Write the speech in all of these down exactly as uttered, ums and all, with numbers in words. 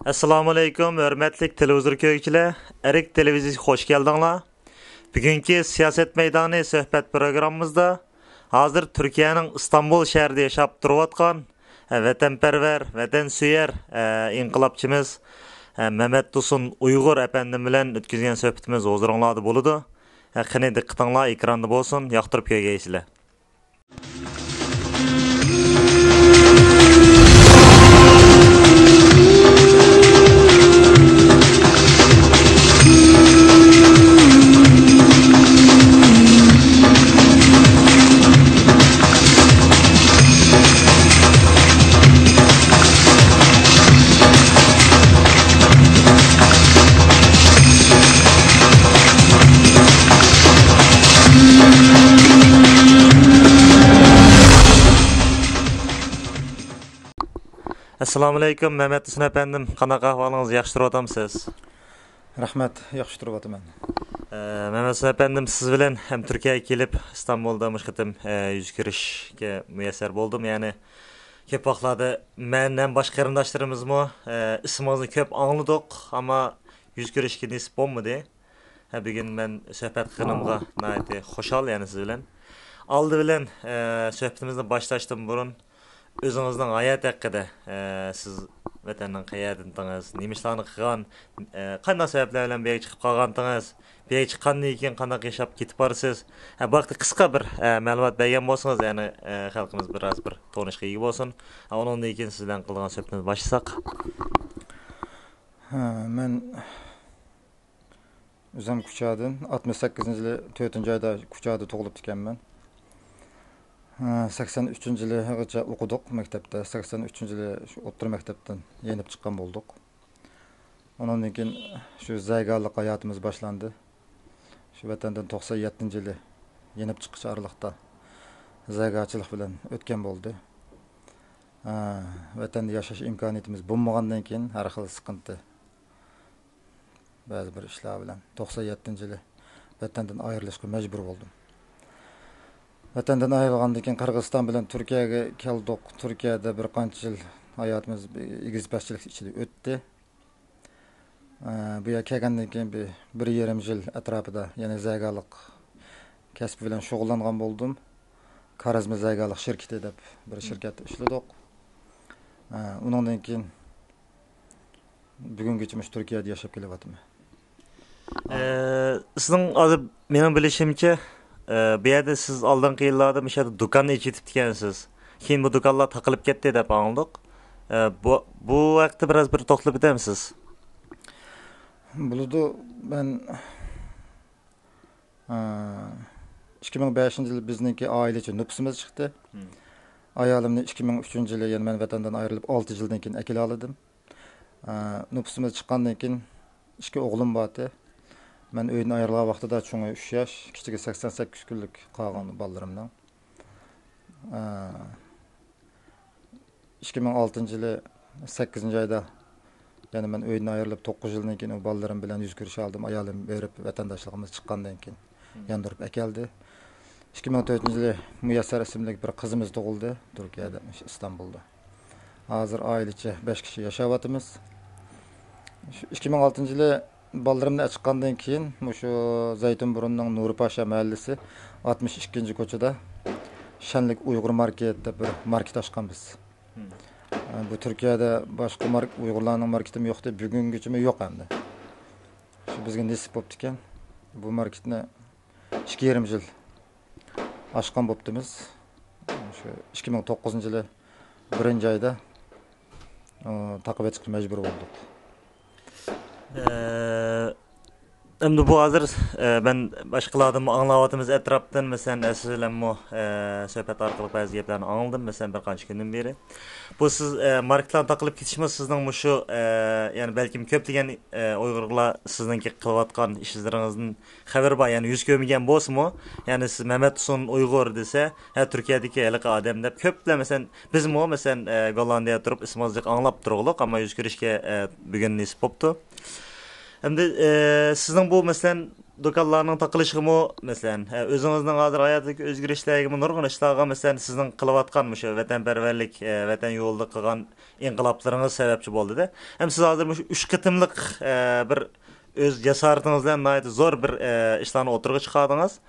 ئەسسالامۇئەلەيكۇم، ھۆرمەتلىك تېلېۋىزور كۆرگۈچىلەر، ئەرك تېلېۋىزىيىسىگە خوش كەلدىڭلار. بۈگۈنكى سىياسەت مەيدانى سۆھبەت پروگراممىمىزدا ھازىر تۈركىيەنىڭ ئىستانبۇل شەھىرىدە ياشاپ تۇرۇۋاتقان، ئە، ۋەتەنپەرۋەر، ۋەتەنسۆيەر، ئە، ئىنقىلابچىمىز، ئە، مەمەت تۇرسۇن ئۇيغۇر ئەپەندىم بىلەن ئۆتكۈزگەن سۆھبىتىمىز ھۇزۇرۇڭلاردا بولىدۇ. ئە، قېنى دىققىتىڭلار ئېكراندا بولسۇن، ياقتۇرۇپ كۆرگەيسىلەر. ئەسسالامۇئەلەيكۇم، مەمەت ھۈسەن ئەپەندىم، قانداق ئەھۋالىڭىز، ياخشى تۇرۇۋاتامسىز؟ رەھمەت، ياخشى تۇرۇۋاتىمەن. ئە، مەمەت ھۈسەن ئەپەندىم، سىز بىلەن ھەم تۈركىيەگە كېلىپ، ئىستانبۇلدا مۇشۇ قېتىم، ئە، يۈز كۆرۈشۈشكە مۇيەسسەر بولدۇم. يەنى كۆپ ۋاقىتلاردا مەن ھەم باشقا قېرىنداشلىرىمىزمۇ، ئە، ئىسمىڭىزنى كۆپ ئاڭلىدۇق، ئەمما يۈز كۆرۈشۈشكە نېسىپ بولمىدى. ھە، بۈگۈن مەن سۆھبەت قىلغىنىمغا ناھايىتى خۇشال، يەنە سىز بىلەن. ئالدى بىلەن، ئە، سۆھبىتىمىزنى باشلاشتىن بۇرۇن، ئۆزىڭىزنىڭ ھاياتى ھەققىدە، ئە، سىز ۋەتەننىڭ قەيەردىنتىڭىز، نېمە ئىشلارنى قىلغان، ئە، قانداق سەۋەبلەر بىلەن بۇ يەرگە چىقىپ قالغانتىڭىز، بۇ يەرگە چىققاندىن كېيىن قانداق ياشاپ كېتىپ بارىسىز؟ ھە، بۇ ھەقتە قىسقا بىر، ئە، مەلۇمات بەرگەن بولسىڭىز، يەنى، ئە، خەلقىمىز بىر ئاز بىر تونۇشقا ئىگە بولسۇن. ھە، ئۇنىڭدىن كېيىن سىز بىلەن قىلىدىغان سۆھبىتىمىزنى باشلىساق. ھە، مەن ئۆزۈم كۇچادىن، ئاتمىش سەككىزىنچى يىلى تۆتىنچى ئايدا كۇچادا تۇغۇلۇپتىكەنمەن. ھە، سەكسەن ئۈچىنچى يىلىغىچە ئوقۇدۇق مەكتەپتە. سەكسەن ئۈچىنچى يىلى شۇ ئوتتۇرا مەكتەپتىن يېنىپ چىققان بولدۇق. ئۇنىڭدىن كېيىن شۇ زەيگالىق ھاياتىمىز باشلاندى. شۇ ۋەتەندىن توقسان يەتتىنچى يىلى يېنىپ چىققۇچە ئارىلىقتا زەيگاچىلىق بىلەن ئۆتكەن بولدى. ھە، ۋەتەندە ياشاش ئىمكانىيىتىمىز بولمىغاندىن كېيىن ھەر خىل سىقىنتى، بەزى بىر ئىشلار بىلەن توقسان يەتتىنچى يىلى ۋەتەندىن ئايرىلىشقا مەجبۇر بولدۇم. ۋەتەندىن ئايرىلغاندىن كېيىن قىرغىزىستان بىلەن تۈركىيەگە كەلدۇق. تۈركىيەدە بىر قانچە يىل ھاياتىمىز ئېگىز-پەسچىلىك ئىچىدە ئۆتتى. ئە، بۇ يەرگە كەلگەندىن كېيىن بىر، بىر يېرىم يىل ئەتراپىدا يەنە زەيگالىق كەسپى بىلەن شۇغۇللانغان بولدۇم. كارىزما زەيگالىق شىركىتى دەپ بىر شىركەتتە ئىشلىدۇق. ئە، ئۇنىڭدىن كېيىن بۈگۈنگىچە مۇشۇ تۈركىيەدە ياشاپ كېلىۋاتىمەن. ئە، سىزنىڭ ھازىر مېنىڭ بىلىشىمچە، ئە، بۇ يەردە سىز ئالدىنقى يىللاردا مۇشۇ يەردە دۇكان ئېچىۋېتىپتىكەنسىز. كېيىن بۇ دۇكانلار تاقىلىپ كەتتى دەپ ئاڭلىدۇق. ئە، بۇ، بۇ ھەقتە بىراز بىر توختىلىپ ئۆتەمسىز؟ بولىدۇ. مەن، ئە، ئىككى مىڭ بەشىنچى يىلى بىزنىڭكى ئائىلىچە نوپۇسىمىز چىقتى. مم. ئايالىمنى ئىككى مىڭ ئۈچىنچى يىلى، يەنە مەن ۋەتەندىن ئايرىلىپ ئالتە يىلدىن كېيىن ئەكېلىۋالدىم. ئە، نوپۇسىمىز چىققاندىن كېيىن ئىككى ئوغلۇم بارتى. مەن ئۆيدىن ئايرىلغان ۋاقتىدا چوڭى ئۈچ ياش، كىچىكى سەكسەن سەككىز كۈنلۈك قالغان بالىلىرىمنىڭ. ئە، ئىككى مىڭ ئالتىنچى يىلى سەككىزىنچى ئايدا، يەنى مەن ئۆيدىن ئايرىلىپ توققۇز يىلدىن كېيىن ئۇ بالىلىرىم بىلەن يۈز كۆرۈشەلىدىم. ئايالىم بېرىپ ۋەتەنداشلىقىمىز چىققاندىن كېيىن ياندۇرۇپ ئەكەلدى. ئىككى مىڭ تۆتىنچى يىلى مۇيەسسەر ئىسىملىك بىر قىزىمىز تۇغۇلدى تۈركىيەدە، ئىستانبۇلدا. ھازىر ئائىلىچە بەش كىشى ياشاۋاتىمىز. شۇ ئىككى مىڭ ئالتىنچى يىلى بالىلىرىمنى ئەچىققاندىن كېيىن، مۇشۇ زەيتۇنبۇرۇننىڭ نۇرى پاشا مەھەللىسى ئاتمىش ئىككىنچى كوچىدا شەنلىك ئۇيغۇر ماركېت دەپ بىر ماركېت ئاچقان بىز. مم. بۇ تۈركىيەدە باشقا مارك-، ئۇيغۇرلارنىڭ ماركېتىمۇ يوقتى، بۈگۈنگىچىمۇ يوق ئەمدى. شۇ بىزگە نېسىپ بوپتىكەن. بۇ ماركېتنى ئىككى يېرىم يىل ئاچقان بوپتىمىز. شۇ ئىككى مىڭ توققۇزىنچى يىلى بىرىنچى ئايدا، ئۇ، تاقىۋېتىشقا مەجبۇر بولدۇق. ئە، ئەمدى بۇ ھازىر، ئە، مەن باشقىلاردىنمۇ ئاڭلاۋاتىمىز ئەتراپتىن، مەسىلەن، ئە، سىز بىلەنمۇ، ئە، سۆھبەت ئارقىلىق بەزى گەپلەرنى ئاڭلىدىم، مەسىلەن، بىر قانچە كۈندىن بېرى. بۇ سىز، ئە، ماركىلارنى تاقىلىپ كېتىشمۇ سىزنىڭ مۇشۇ، ئە، يەنى بەلكىم كۆپلىگەن، ئە، ئۇيغۇرلار سىزنىڭكى قىلىۋاتقان ئىشلىرىڭىزدىن خەۋىرى بار، يەنى يۈز كۆرمىگەن بولسىمۇ، يەنى سىز مەمەت تۇرسۇن ئۇيغۇر دېسە، ھە، تۈركىيەدىكى ھېلىقى ئادەم دەپ كۆپلەر، مەسىلەن، بىزمۇ، مەسىلەن، ئە، گوللاندىيەدە تۇرۇپ ئىسمىڭىزنى جىق ئاڭلاپ تۇرغۇلۇق، ئەمما يۈز كۆرۈشكە، ئە، بۈگۈن نېسىپ بوپتۇ. ئەمدى، ئە، سىزنىڭ بۇ، مەسىلەن، دۇكانلارنىڭ تاقىلىشىغىمۇ، مەسىلەن، ئە، ئۆزىڭىزنىڭ ھازىر ھاياتىدىكى ئۆزگىرىشلەرگىمۇ نۇرغۇن ئىشلارغا، مەسىلەن، سىزنىڭ قىلىۋاتقان مۇشۇ ۋەتەنپەرۋەرلىك، ئە، ۋەتەن يولىدا قىلغان ئىنقىلابلىرىڭىز سەۋەبچى بولدى-دە. ھەم سىز ھازىر مۇشۇ ئۈچ قېتىملىق، ئە، بىر ئۆز جاسارىتىڭىز بىلەن ناھايىتى زور بىر، ئە، ئىشلارنى ئوتتۇرىغا چىقاردىڭىز.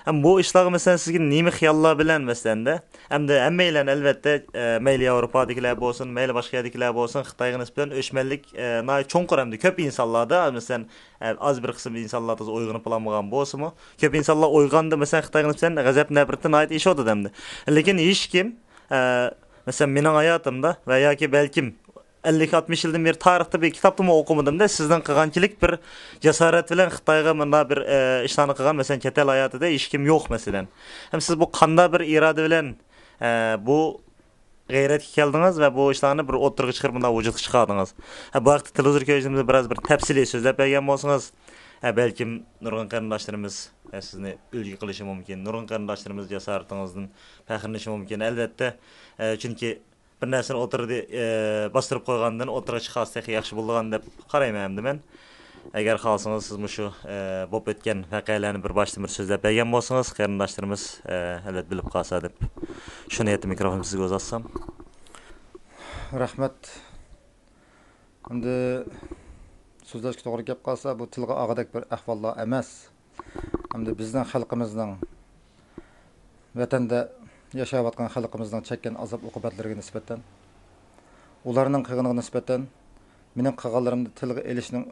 ھەم بۇ ئىشلارغا، مەسىلەن، سىزگە نېمە خىياللار بىلەن، مەسىلەن-دە، ھەمدە ھەممەيلەن، ئەلۋەتتە، ئە، مەيلى ياۋروپادىكىلەر بولسۇن، مەيلى باشقا يەردىكىلەر بولسۇن، خىتايغا نىسبەتەن ئۆچمەنلىك، ئە، ناھايىتى چوڭقۇر ھەمدە كۆپ ئىنسانلاردا، مەسىلەن، ئە، ئاز بىر قىسىم ئىنسانلار تازا ئويغىنىپ بولالمىغان بولسىمۇ، كۆپ ئىنسانلار ئويغاندى، مەسىلەن، خىتايغا نىسبەتەن غەزەپ نەپرىتى ناھايىتى ئېشىۋاتىدۇ ئەمدى. لېكىن ھېچكىم، ئە، مەسىلەن، مېنىڭ ھاياتىمدا ۋە ياكى بەلكىم ئەللىك، ئاتمىش يىلدىن بېرى تارىختا بىر كىتابتىمۇ ئوقۇمىدىم-دە، سىزنىڭ قىلغانچىلىك بىر جاسارەت بىلەن خىتايغا مۇنداق بىر، ئە، ئىشلارنى قىلغان، مەسىلەن، چەت ئەل ھاياتىدا ھېچكىم يوق، مەسىلەن. ھەم سىز بۇ قانداق بىر ئىرادە بىلەن، ئە، بۇ غەيرەتكە كەلدىڭىز ۋە بۇ ئىشلارنى بىر ئوتتۇرىغا چىقىرىپ، مۇنداق ۋۇجۇدقا چىقاردىڭىز؟ ھە، بۇ ھەقتە تېلېۋىزور كۆرگۈچىلىرىمىزگە بىراز بىر تەپسىلىي سۆزلەپ بەرگەن بولسىڭىز، ھە، بەلكىم نۇرغۇن قېرىنداشلىرىمىز، ھە، سىزنى ئۈلگە قىلىشى مۇمكىن، نۇرغۇن قېرىنداشلىرىمىز جاسارىتىڭىزدىن پەخىرلىنىشى مۇمكىن. ئەلۋەتتە، ھە، چۈنكى بىر نەرسىنى ئوتتۇرىدا، ئە، باستۇرۇپ قويغاندىن ئوتتۇرىغا چىقارسا تېخى ياخشى بولىدىغان دەپ قارايمەن ئەمدى مەن. ئەگەر خالىسىڭىز، سىز مۇشۇ، ئە، بولۇپ ئۆتكەن ۋەقەلەرنى بىر باشتىن بىر سۆزلەپ بەرگەن بولسىڭىز، قېرىنداشلىرىمىز، ئە، ئەلۋەتتە بىلىپ قالسا دەپ، شۇ نىيەتتە مىكروفوننى سىزگە ئۇزاتسام. رەھمەت. ئەمدى سۆزلەشكە توغرا كەپ قالسا، بۇ تىلغا ئالغۇدەك بىر ئەھۋاللار ئەمەس. ئەمدى بىزنىڭ خەلقىمىزنىڭ، ۋەتەندە ياشاۋاتقان خەلقىمىزنىڭ چەككەن ئازاب ئوقۇبەتلىرىگە نىسبەتەن، ئۇلارنىڭ قىلغىنىغا نىسبەتەن مېنىڭ قىلغانلىرىمنى تىلغا ئېلىشنىڭ،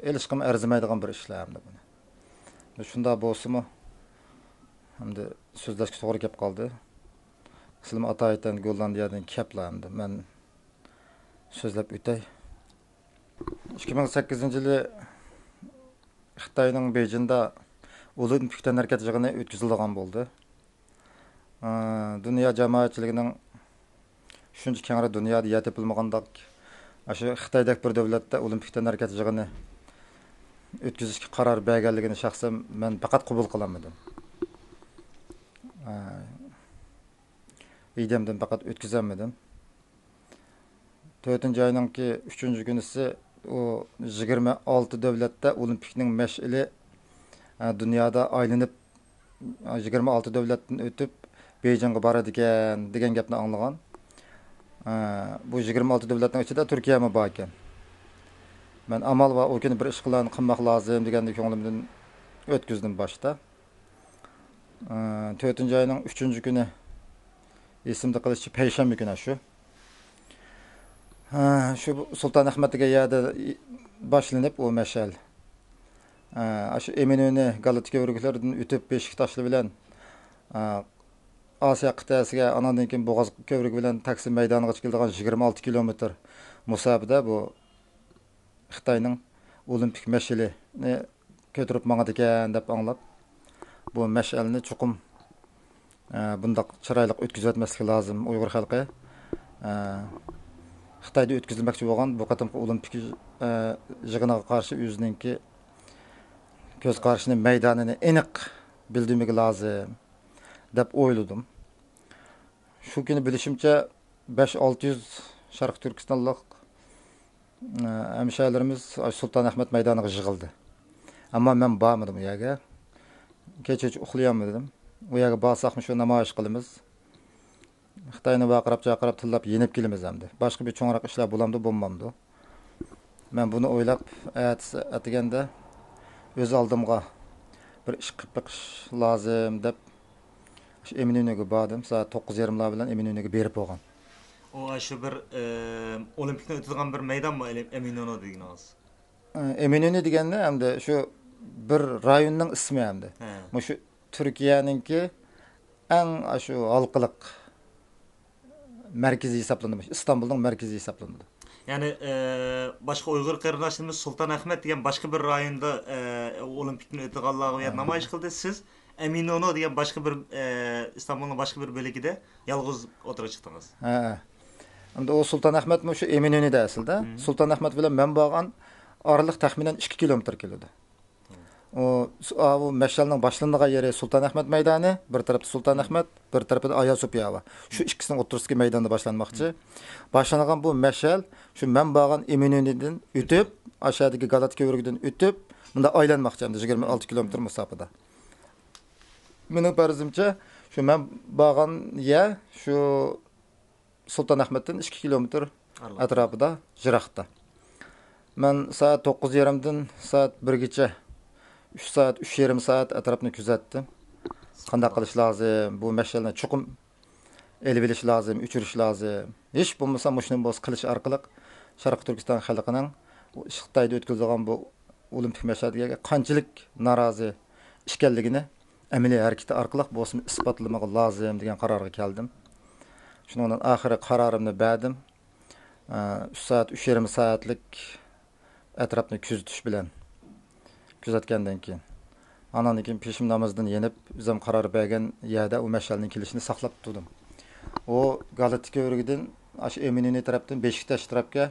ئېلىشقىمۇ ئەرزىمەيدىغان بىر ئىشلار ئەمدى بۇنى. شۇنداق بولسىمۇ، ئەمدى سۆزلەشكە توغرا كەپ قالدى. سىلىمۇ ئاتايىتەن گوللاندىيەدىن كەپلا ئەمدى مەن سۆزلەپ ئۆتەي. ئىككى مىڭ سەككىزىنچى يىلى خىتاينىڭ بېيجىڭدا ئولىمپىك تەنھەرىكەت يىغىنى ئۆتكۈزۈلىدىغان بولدى. ئى، دۇنيا جامائەتچىلىكىنىڭ شۇنچە كەڭرى دۇنيادا يەر تېپىلمىغانداق، ئاشۇ خىتايدەك بىر دۆلەتتە ئولىمپىك تەنھەرىكەت يىغىنى ئۆتكۈزۈشكە قارار بەرگەنلىكىنى شەخسەن مەن پەقەت قوبۇل قىلالمىدىم. ئى، ئىدىيەمدىن پەقەت ئۆتكۈزەلمىدىم. تۆتىنچى ئاينىڭكى ئۈچىنچى كۈنىسى ئۇ يىگىرمە ئالتە دۆلەتتە ئولىمپىكنىڭ مەشئىلى، ئە، دۇنيادا ئايلىنىپ، ئە، يىگىرمە ئالتە دۆلەتتىن ئۆتۈپ، بېيجىڭغا بارىدىكەن دېگەن گەپنى ئاڭلىغان. ئە، بۇ يىگىرمە ئالتە دۆلەتنىڭ ئىچىدە تۈركىيەمۇ بار ئىكەن. مەن ئامال بار، ئۇ كۈنى بىر ئىشلارنى قىلماق لازىم دېگەندەك كۆڭلۈمدىن ئۆتكۈزدۈم باشتا. ئى، تۆتىنچى ئاينىڭ ئۈچىنچى كۈنى، ئېسىمدە قېلىشىچە، پەيشەنبە كۈنى شۇ. ھە، شۇ سۇلتان ئەخمەت دېگەن يەردە باشلىنىپ ئۇ مەشئەل. ھە، شۇ ئەمىنۆنى، گالاتە كۆۋرۈكلىرىدىن ئۆتۈپ، بېشىكتاشلا بىلەن، ھە، ئاسىيا قىتئەسىگە، ئاناندىن كېيىن بوغاز كۆۋرۈكى بىلەن تەكسىم مەيدانىغىچە كېلىدىغان يىگىرمە ئالتە كىلومېتىر مۇساپىدە بۇ خىتاينىڭ ئولىمپىك مەشئىلىنى كۆتۈرۈپ ماڭىدىكەن دەپ ئاڭلاپ، بۇ مەشئەلنى چوقۇم، ئە، بۇنداق چىرايلىق ئۆتكۈزۈۋەتمەسلىك لازىم ئۇيغۇر خەلقى. ئە، خىتايدا ئۆتكۈزۈلمەكچى بولغان بۇ قېتىمقى ئولىمپىك، ئە، يىغىنىغا قارشى ئۆزىنىڭكى كۆز قارىشىنى، مەيدانىنى ئېنىق بىلدۈرمىكى لازىم دەپ ئويلىدىم. شۇ كۈنى بىلىشىمچە، بەش ئالتە يۈز شەرقىي تۈركىستانلىق، ئە، ھەمشەھىرلىرىمىز ئاشۇ سۇلتان ئەخمەت مەيدانىغا يىغىلدى. ئەمما مەن بارمىدىم ئۇ يەرگە. كېچىچە ئۇخلىيالمىدىم. ئۇ يەرگە بارساقمۇ شۇ نامايىش قىلىمىز. خىتاينى ۋارقىراپ-چارقىراپ تىللاپ يېنىپ كېلىمىز ئەمدى. باشقا بىر چوڭراق ئىشلار بولامدۇ، بولمامدۇ؟ مەن بۇنى ئويلاپ، ئەتىسى ئەتىگەندە ئۆز ئالدىمغا بىر ئىش قىلىپ بېقىش لازىم دەپ، شۇ ئەمىنۆنىگە باردىم. سائەت توققۇز يېرىملار بىلەن ئەمىنۆنىگە بېرىپ بولغان. ئۇ، شۇ بىر، ئە، ئولىمپىكنى ئۆتىدىغان بىر مەيدانمۇ، ئەمىنۆنو دېگىنىڭىز؟ ئە، ئەمىنۆنو دېگەندە ئەمدى شۇ بىر رايوننىڭ ئىسمى ئەمدى. ھە. مۇشۇ تۈركىيەنىڭكى ئەڭ ئاشۇ ھالقىلىق مەركىزى ھېسابلىنىدۇ. ئىستانبۇلنىڭ مەركىزى ھېسابلىنىدۇ. يەنى، ئە، باشقا ئۇيغۇر قېرىنداشلىرىمىز سۇلتان ئەخمەت دېگەن باشقا بىر رايوندا، ئە، ئولىمپىكنى ئۆتىدىغانلارغا ھە نامايىش قىلدى. سىز ئەمىنۇنو دېگەن باشقا بىر، ئە، ئىستانبۇلنىڭ باشقا بىر بۆلىكىدە يالغۇز ئوتتۇرىغا چىقتىڭىز. ھە. ئەمدى ئۇ سۇلتان ئەخمەتمۇ شۇ ئەمىنۇنىدە ئەسلىدە. سۇلتان ئەخمەت بىلەن مەن بارغان ئارىلىق تەخمىنەن ئىككى كىلومېتىر كېلىدۇ. ئۇ، ئا، ئۇ مەشئەلنىڭ باشلىنىدىغان يېرى سۇلتان ئەخمەت مەيدانى، بىر تەرەپتە سۇلتان ئەخمەت، بىر تەرىپىدە ئايا سوپىيا بار. شۇ ئىككىسىنىڭ ئوتتۇرىسىدىكى مەيداندا باشلانماقچى. باشلانغان بۇ مەشئەل شۇ مەن بارغان ئىمىنىنىدىن ئۆتۈپ، ئاشەدىكى گالات كۆۋرۈكىدىن ئۆتۈپ، مۇنداق ئايلانماقچى، ئەمدى يىگىرمە ئالتە كىلومېتىر مۇساپىدا. مېنىڭ پەرىزىمچە، شۇ مەن بارغان يەر شۇ سۇلتان ئەخمەتتىن ئىككى كىلومېتىر ئەتراپىدا، يىراقتا. مەن سائەت توققۇز يېرىمدىن سائەت بىرگىچە، ئۈچ سائەت، ئۈچ يېرىم سائەت ئەتراپنى كۆزەتتىم. قانداق قىلىش لازىم؟ بۇ مەشئەلنى چوقۇم ئېلىۋېلىش لازىم، ئۆچۈرۈش لازىم. ھېچ بولمىسا مۇشۇنى بولسا قىلىش ئارقىلىق شەرقىي تۈركىستان خەلقىنىڭ خىتايدا ئۆتكۈزۈلىدىغان بۇ ئولىمپىك مەشئەلگە قانچىلىك نارازى ئىكەنلىكىنى ئەمەلىي ھەرىكىتى ئارقىلىق بولسىمۇ ئىسپاتلىمىغا لازىم دېگەن قارارغا كەلدىم. شۇنىڭ بىلەن ئاخىرى قارارىمنى بەردىم. ئە، ئۈچ سائەت، ئۈچ يېرىم سائەتلىك ئەتراپنى كۆزىتىش بىلەن كۆزەتكەندىن كېيىن، ئانان كېيىن پېشىم نامىزىدىن يېنىپ، ئۆزۈم قارار بەرگەن يەردە ئۇ مەشئەلنىڭ كېلىشىنى ساقلاپ تۇردۇم. ئۇ گالاتى كۆۋرۈكىدىن ئاشۇ ئېمىنىنى تەرەپتىن بېشىكتاش تەرەپكە،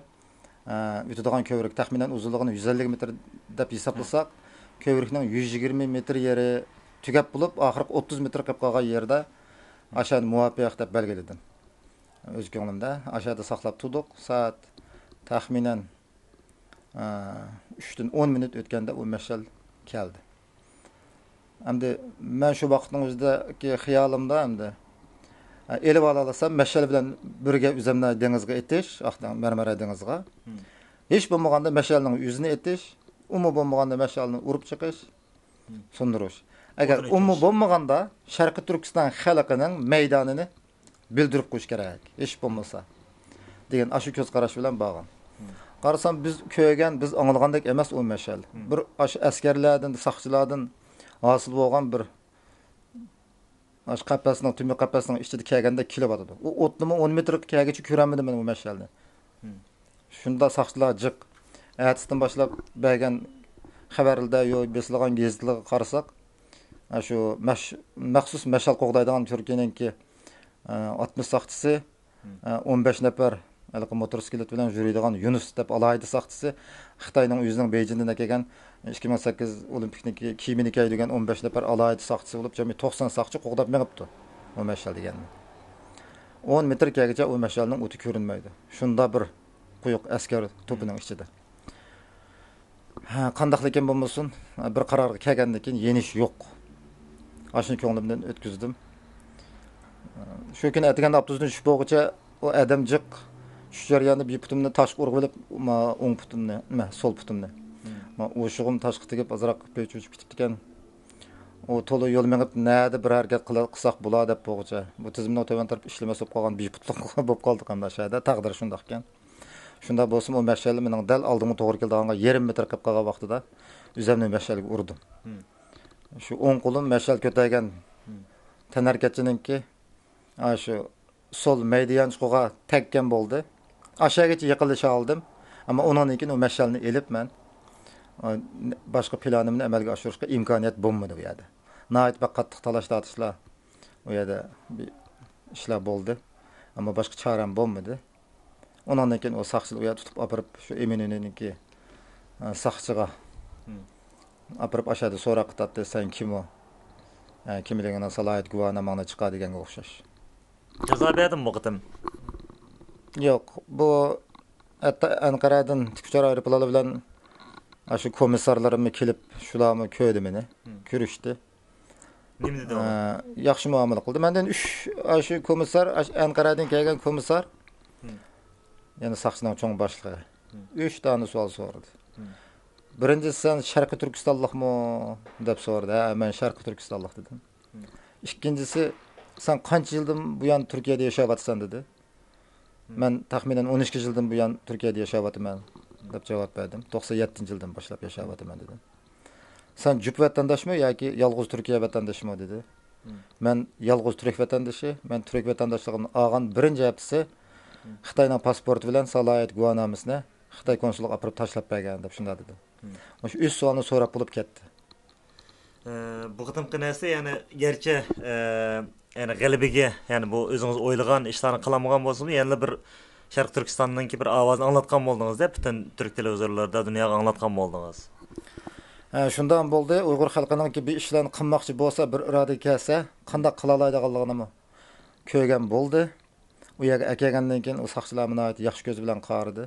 ئە، ئۆتىدىغان كۆۋرۈك تەخمىنەن ئۇزۇنلۇقىنى يۈز ئەللىك مېتىر دەپ ھېسابلىساق، كۆۋرۈكنىڭ يۈز يىگىرمە مېتىر يېرى تۈگەپ بولۇپ، ئاخىرقى ئوتتۇز مېتىر قېلىپ قالغان يېرىدە ئاشۇنى مۇۋاپىق دەپ بەلگىلىدىم. ئۆز كۆڭلۈمدە ئاشۇ يەردە ساقلاپ تۇردۇق. سائەت تەخمىنەن، ئە، ئۈچتىن ئون مىنۇت ئۆتكەندە ئۇ مەشئەل كەلدى. ئەمدى مەن شۇ ۋاقىتنىڭ ئۆزىدىكى خىيالىمدا ئەمدى، ئە، ئېلىۋالالىسام مەشئەل بىلەن بىرگە ئۆزۈمنى دېڭىزغا ئېتىش، ئاق دېڭ-، مەرمەرە دېڭىزغا. ھىم. ھېچ بولمىغاندا مەشئەلنىڭ يۈزىنى ئېتىش، ئۇمۇ بولمىغاندا مەشئەلنى ئۇرۇپ چىقىش، سۇندۇرۇش. ئەگەر ئۇمۇ بولمىغاندا، شەرقىي تۈركىستان خەلقىنىڭ مەيدانىنى بىلدۈرۈپ قويۇش كېرەك، ھېچ بولمىسا، دېگەن ئاشۇ كۆز قاراش بىلەن بارغان. قارىسام، بىز كۆرگەن، بىز ئاڭلىغاندەك ئەمەس ئۇ مەشئەل. بىر ئاشۇ ئەسكەرلەردىن، ساقچىلاردىن ھاسىل بولغان بىر، ئاشۇ قەپەسنىڭ، تۈمە قەپەسنىڭ ئىچىدە كەلگەندەك كېلىۋاتىدۇ. ئۇ ئوتنىمۇ ئون مېتىرغا كەلگۈچە كۆرەلمىدىم مەن ئۇ مەشئەلنى. شۇنداق ساقچىلار جىق. ئەتىسىدىن باشلاپ بەرگەن خەۋەرلەردە، يو، بېسىلغان گېزىتلەرگە قارىساق، ئاشۇ مەش-، مەخسۇس مەشئەل قوغدايدىغان تۈركىيەنىڭكى، ئە، ئاتمىش ساقچىسى، ئە، ئون بەش نەپەر ھېلىقى موتوسىكلىت بىلەن يۈرىدىغان يۇنۇس دەپ ئالاھىدە ساقچىسى، خىتاينىڭ ئۆزىنىڭ بېيجىڭدىن ئەكەلگەن ئىككى مىڭ سەككىز ئولىمپىكنىڭكى كىيىمىنى كىيدۈرگەن ئون بەش نەپەر ئالاھىدە ساقچىسى بولۇپ، جەمئىي توقسان ساقچى قوغداپ مېڭىپتۇ ئۇ مەشئەل دېگەننى. ئون مېتىر كەلگۈچە ئۇ مەشئەلنىڭ ئوتى كۆرۈنمەيدۇ. شۇنداق بىر قويۇق ئەسكەر توپىنىڭ ئىچىدە. ھە، قانداقلىكىن بولمىسۇن، بىر قارارغا كەلگەندىن كېيىن يېنىش يوق. ئاشۇنى كۆڭلۈمدىن ئۆتكۈزدۈم. شۇ كۈنى ئەتىگەندە ئاپتوبۇستىن چۈشۈپ بولغۇچە ئۇ ئادەم جىق. چۈشۈش جەريانىدا بىر پۇتۇمنى تاشقا ئۇرغۇلۇپ، ما، ئوڭ پۇتۇمنى، ما، سول پۇتۇمنى. ما، ئوشۇقۇم تاشقا تېگىپ، ئازراق پېچى ئۇچۇپ كېتىپتىكەن. ئۇ تولا يول مېڭىپ، نەدە بىر ھەرىكەت قىلا-، قىلساق بولا دەپ بولغۇچە. بۇ تىزىمنىڭ تۆۋەن تەرىپى ئىشلىمەس بولۇپ قالغان بىر پۇتلۇق بولۇپ قالدۇق ئەمدى شۇ يەردە. تەقدىر شۇنداقكەن. شۇنداق بولسىمۇ، ئۇ مەشئەل مېنىڭ دەل ئالدىمغا توغرا كېلىدىغانغا يېرىم مېتىر قېلىپ قالغان ۋاقتىدا ئۆزۈمنى مەشئەلگە ئۇردۇم. شۇ ئوڭ قولۇم مەشئەل كۆتەرگەن تەنھەرىكەتچىنىڭكى، ئا، شۇ سول مەيدە يانچۇقىغا تەگكەن بولدى. ئاشۇ يەرگىچە يېقىنلىشالدىم. ئەمما ئۇنىڭدىن كېيىن ئۇ مەشئەلنى ئېلىپ مەن، ئا، باشقا پىلانىمنى ئەمەلگە ئاشۇرۇشقا ئىمكانىيەت بولمىدى ئۇ يەردە. ناھايىتى بەك قاتتىق تالاش-تارتىشلار ئۇ يەردە بىر ئىشلار بولدى. ئەمما باشقا چارەم بولمىدى. ئۇنىڭدىن كېيىن ئۇ ساقچىلار ئۇ يەردە تۇتۇپ ئاپىرىپ، شۇ ئېمىنىنىڭكى، ئە، ساقچىغا ئاپىرىپ، ئاشۇ يەردە سوراق قىلاتتى، سەن كىم ئۇ؟ ئە، كىملىكىڭنىڭ سالاھىيەت گۇۋاھىناماڭنى چىقار دېگەنگە ئوخشاش. جازا بەردىمۇ بۇ قېتىم؟ يوق، بۇ ھەتتا ئەنقەرەدىن تىك ئۇچار ئايروپىلانلىرى بىلەن ئاشۇ كومىسسارلىرىممۇ كېلىپ، شۇلارمۇ كۆردى مېنى، كۆرۈشتى. نېمە دېدى ئۇلار؟ ئە، ياخشى مۇئامىلە قىلدى. مەندىن ئۈچ، ئاشۇ كومىسسار، ئاشۇ ئەنقەرەدىن كەلگەن كومىسسار، يەنە ساقچىنىڭ چوڭ باشلىقى. ئۈچ دانە سوئال سورىدى. بىرىنچىسى، سەن شەرقىي تۈركىستانلىقمۇ دەپ سورىدى. ھە، مەن شەرقىي تۈركىستانلىق دېدىم. ئىككىنچىسى، سەن قانچە يىلدىن بۇيان تۈركىيەدە ياشاۋاتىسەن دېدى. مەن تەخمىنەن ئون ئىككى يىلدىن بۇيان تۈركىيەدە ياشاۋاتىمەن دەپ جاۋاب بەردىم. توقسان يەتتىنچى يىلدىن باشلاپ ياشاۋاتىمەن دېدىم. سەن جۈپ ۋەتەنداشمۇ ياكى يالغۇز تۈركىيە ۋەتەندىشىمۇ دېدى. مەن يالغۇز تۈرك ۋەتەندىشى. مەن تۈرك ۋەتەنداشلىقىمنى ئالغان بىرىنچى ھەپتىسى خىتاينىڭ پاسپورتى بىلەن سالاھىيەت گۇۋاھنامىسىنى خىتاي كونسۇللۇقىغا ئاپىرىپ تاشلاپ بەرگەن دەپ شۇنداق دېدى. مۇشۇ ئۈچ سوئالنى سوراپ بولۇپ كەتتى. ئە، بۇ قېتىمقى نەرسە، يەنى گەرچە، ئە، يەنى غەلىبىگە، يەنى بۇ ئۆزىڭىز ئويلىغان ئىشلارنى قىلالمىغان بولسىمۇ، يەنىلا بىر شەرقىي تۈركىستاننىڭكى بىر ئاۋازىنى ئاڭلاتقان بولدىڭىزدە، پۈتۈن تۈرك تېلېۋىزورلىرىدا دۇنياغا ئاڭلاتقان بولدىڭىز. ھە، شۇنداق بولدى. ئۇيغۇر خەلقىنىڭكى بىر ئىشلارنى قىلماقچى بولسا، بىر ئىرادە كەلسە، قانداق قىلالايدىغانلىقىنىمۇ كۆرگەن بولدى. ئۇ يەرگە ئەكەلگەندىن كېيىن ئۇ ساقچىلارمۇ ناھايىتى ياخشى كۆز بىلەن قارىدى.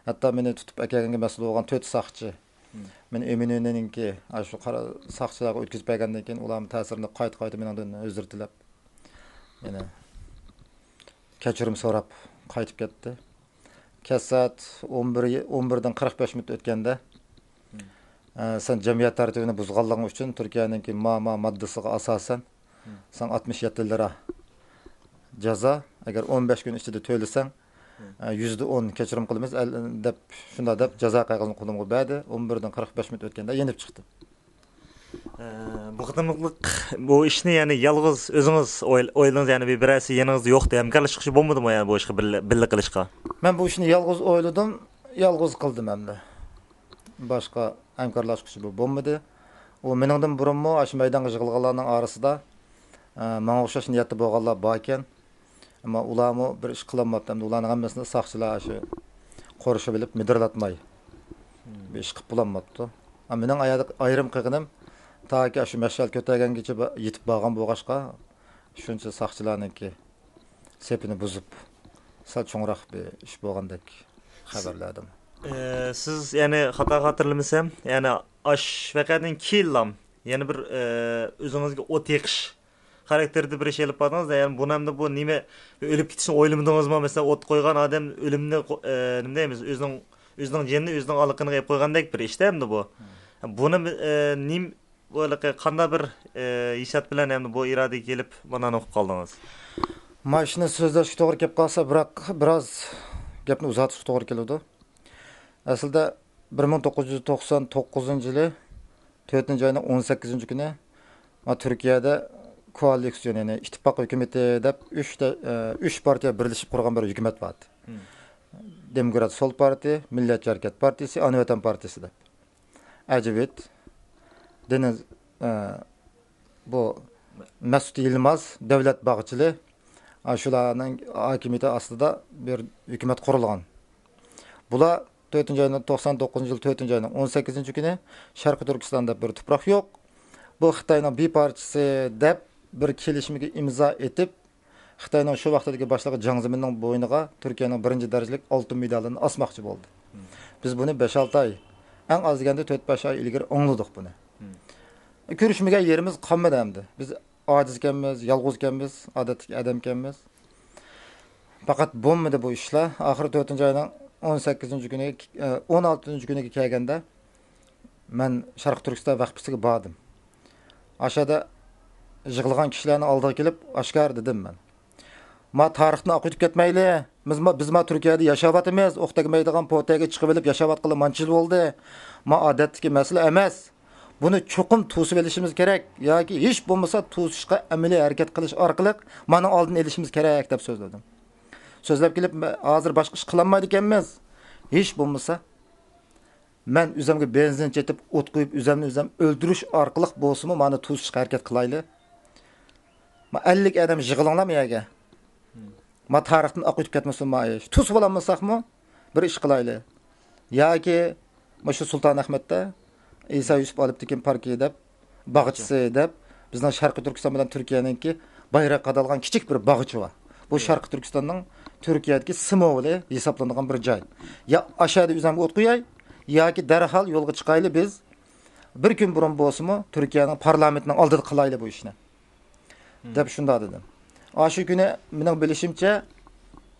ھەتتا مېنى تۇتۇپ ئەكەلگەنگە مەسئۇل بولغان تۆت ساقچى، مېنى ئۆمىنىنىڭكى ئاشۇ قارا-، ساقچىلارغا ئۆتكۈزۈپ بەرگەندىن كېيىن، ئۇلارمۇ تەسىرلىنىپ قايتا-قايتا مېنىڭدىن ئۆزرە تىلەپ، يەنە كەچۈرۈم سوراپ قايتىپ كەتتى. كەچ سائەت ئون بىر، ئون بىردىن قىرىق بەش مىنۇت ئۆتكەندە، ئە، سەن جەمئىيەت تەرتىپىنى بۇزغانلىقىڭ ئۈچۈن تۈركىيەنىڭكى ما، ما ماددىسىغا ئاساسەن، ساڭا ئاتمىش يەتتە لىرا جازا، ئەگەر ئون بەش كۈن ئىچىدە تۆلىسەڭ، ئە، يۈزدە ئون كەچۈرۈم قىلىمىز، ئەل-، دەپ، شۇنداق دەپ جازا قەغىزىنى قولۇمغا بەردى. ئون بىردىن قىرىق بەش مىنۇت ئۆتكەندە يېنىپ چىقتىم. ئە، بۇ قېتىملىق بۇ ئىشنى، يەنى، يالغۇز ئۆزىڭىز ئويل-، ئويلىدىڭىز، يەنى بىر، بىرەرسى يېنىڭىزدا يوق دەپ ھەمكارلىشىپ چىققۇچى بولمىدىمۇ، يەنى، بۇ ئىشقا بىللە، بىللە قىلىشقا؟ مەن بۇ ئىشنى يالغۇز ئويلىدىم، يالغۇز قىلدىم ئەمدى. باشقا ھەمكارلاشقۇچى بۇ بولمىدى. ئۇ مېنىڭدىن بۇرۇنمۇ ئاشۇ مەيدانغا يىغىلغانلارنىڭ ئارىسىدا، ئە، ماڭا ئوخشاش نىيەتتە بولغانلار باركەن. ئەمما ئۇلارمۇ بىر ئىش قىلالماپتۇ. ئەمدى ئۇلارنىڭ ھەممىسىنى ساقچىلار ئاشۇ قورشىۋېلىپ، مىدىرلاتماي بىر ئىش قىلىپ بولالماپتۇ. ئەمما مېنىڭ ئايرىم قىلغىنىم، تاكى ئاشۇ مەشئەل كۆتەرگەنگىچە با-، يېتىپ بارغان بولغاچقا، شۇنچە ساقچىلارنىڭكى سېپىنى بۇزۇپ، سەل چوڭراق بىر ئىش بولغاندەك خەۋەرلەردىمۇ. ئە، سىز، يەنى، خاتا خاتىرىلىمىسەم، يەنى ئاش ۋەقەدىن كېيىنلام يەنە بىر، ئە، ئۆزىڭىزگە ئوت يېقىش خاراكتېردا بىر ئىش ئېلىپ باردىڭىز. يەنى بۇنى ئەمدى بۇ نېمە، ئۆلۈپ كېتىشنى ئويلىمىدىڭىزمۇ؟ مەسىلەن، ئوت قويغان ئادەم ئۆلۈمنى قو-، ئە، نېمە دەيمىز، ئۆزىنىڭ، ئۆزىنىڭ جېنىنى ئۆزىنىڭ ئالىقىنىغا ئېلىپ قويغاندەك بىر ئىشتە ئەمدى بۇ. بۇنى، ئە، نېم-، بۇ ھېلىقى قانداق بىر، ئە، ھېسسىيات بىلەن ئەمدى بۇ ئىرادىگە كېلىپ، مانا نېمە قىلىپ قالدىڭىز؟ مانا شۇنى سۆزلەشكە توغرا كېلىپ قالسا، بىراق بىراز گەپنى ئۇزارتىشقا توغرا كېلىدۇ. ئەسلىدە، بىر مىڭ توققۇز يۈز توقسان توققۇزىنچى يىلى تۆتىنچى ئاينىڭ ئون سەككىزىنچى كۈنى، ما، تۈركىيەدە كوئالىتسىيون، يەنى ئىتتىپاق ھۆكۈمىتى دەپ ئۈچ تە-، ئە، ئۈچ پارتىيە بىرلىشىپ قۇرغان بىر ھۆكۈمەت بار ئىدى. دېموكرات سول پارتىيە، مىللەتچى ھەرىكەت پارتىيىسى، ئانا ۋەتەن پارتىيىسى دەپ. ئەجىۋىت، دېنىز، ئە، بۇ مەسۇت يىلماز، دەۋلەت باغچىلى، ئاشۇلارنىڭ ھاكىمىيىتى ئاستىدا بىر ھۆكۈمەت قۇرۇلغان. بۇلار تۆتىنچى ئاينىڭ، توقسان توققۇزىنچى يىل تۆتىنچى ئاينىڭ ئون سەككىزىنچى كۈنى شەرقىي تۈركىستان دەپ بىر تۇپراق يوق، بۇ خىتاينىڭ بىر پارچىسى دەپ بىر كېلىشىمگە ئىمزا ئېتىپ، خىتاينىڭ شۇ ۋاقتىدىكى باشلىقى جياڭ زېمىننىڭ بوينىغا تۈركىيەنىڭ بىرىنچى دەرىجىلىك ئالتۇن مېدالىنى ئاسماقچى بولدى. بىز بۇنى بەش-ئالتە ئاي، ئەڭ ئاز دېگەندە تۆت-بەش ئاي ئىلگىرى ئاڭلىدۇق بۇنى. كۆرۈشمىگەن يېرىمىز قالمىدى ئەمدى. بىز ئاجىزكەنمىز، يالغۇزكەنمىز، ئادەتتىكى ئادەمكەنمىز. پەقەت بولمىدى بۇ ئىشلار. ئاخىرى تۆتىنچى ئاينىڭ ئون سەككىزىنچى كۈنى، ئون ئالتىنچى كۈنىگە كەلگەندە، مەن شەرقىي تۈركىستان ۋەقپىسىگە باردىم. ئاشۇ يەردە يىغىلغان كىشىلەرنىڭ ئالدىغا كېلىپ، ئاشكارا دېدىم مەن. ما تارىختىن ئاقىۋېتىپ كەتمەيلى. بىز ما، بىز ما تۈركىيەدە ياشاۋاتىمىز. ئوق تەگمەيدىغان پوتەيگە چىقىۋېلىپ ياشاۋاتقىلى مانچە يىل بولدى. ما ئادەتتىكى مەسىلە ئەمەس. بۇنى چوقۇم توسۇۋېلىشىمىز كېرەك. ياكى ھېچ بولمىسا توسۇشقا ئەمەلىي ھەرىكەت قىلىش ئارقىلىق مانىڭ ئالدىنى ئېلىشىمىز كېرەك دەپ سۆزلىدىم. سۆزلەپ كېلىپ، مە-، ھازىر باشقا ئىش قىلالمايدىكەنمىز. ھېچ بولمىسا مەن ئۆزۈمگە بېنزىن چېتىپ، ئوت قويۇپ، ئۆزۈمنى ئۆزۈم ئۆلتۈرۈش ئارقىلىق بولسىمۇ، مانا توسۇشقا ھەرىكەت قىلايلى. ما ئەللىك ئادەم يىغىلىڭلار ما يەرگە. ما تارىختىن ئاقىۋېتىپ كەتمىسۇن ما ئىش. توسۇۋالالمىساقمۇ، بىر ئىش قىلايلى. ياكى مۇشۇ سۇلتان ئەخمەتتە ئىسا يۈسۈپ ئالپتېكىن پاركى دەپ، باغچىسى دەپ، بىزنىڭ شەرقىي تۈركىستان بىلەن تۈركىيەنىڭكى بايراق قادالغان كىچىك بىر باغچە بار. بۇ شەرقىي تۈركىستاننىڭ تۈركىيەدىكى سىمۋولى ھېسابلىنىدىغان بىر جاي. يا ئاشۇ يەردە ئۆزۈمگە ئوت قوياي، ياكى دەرھال يولغا چىقايلى بىز. بىر كۈن بۇرۇن بولسىمۇ، تۈركىيەنىڭ پارلامېنتىنىڭ ئالدىدا قىلايلى بۇ ئىشنى. دەپ شۇنداق دېدىم. ئاشۇ كۈنى مېنىڭ بىلىشىمچە،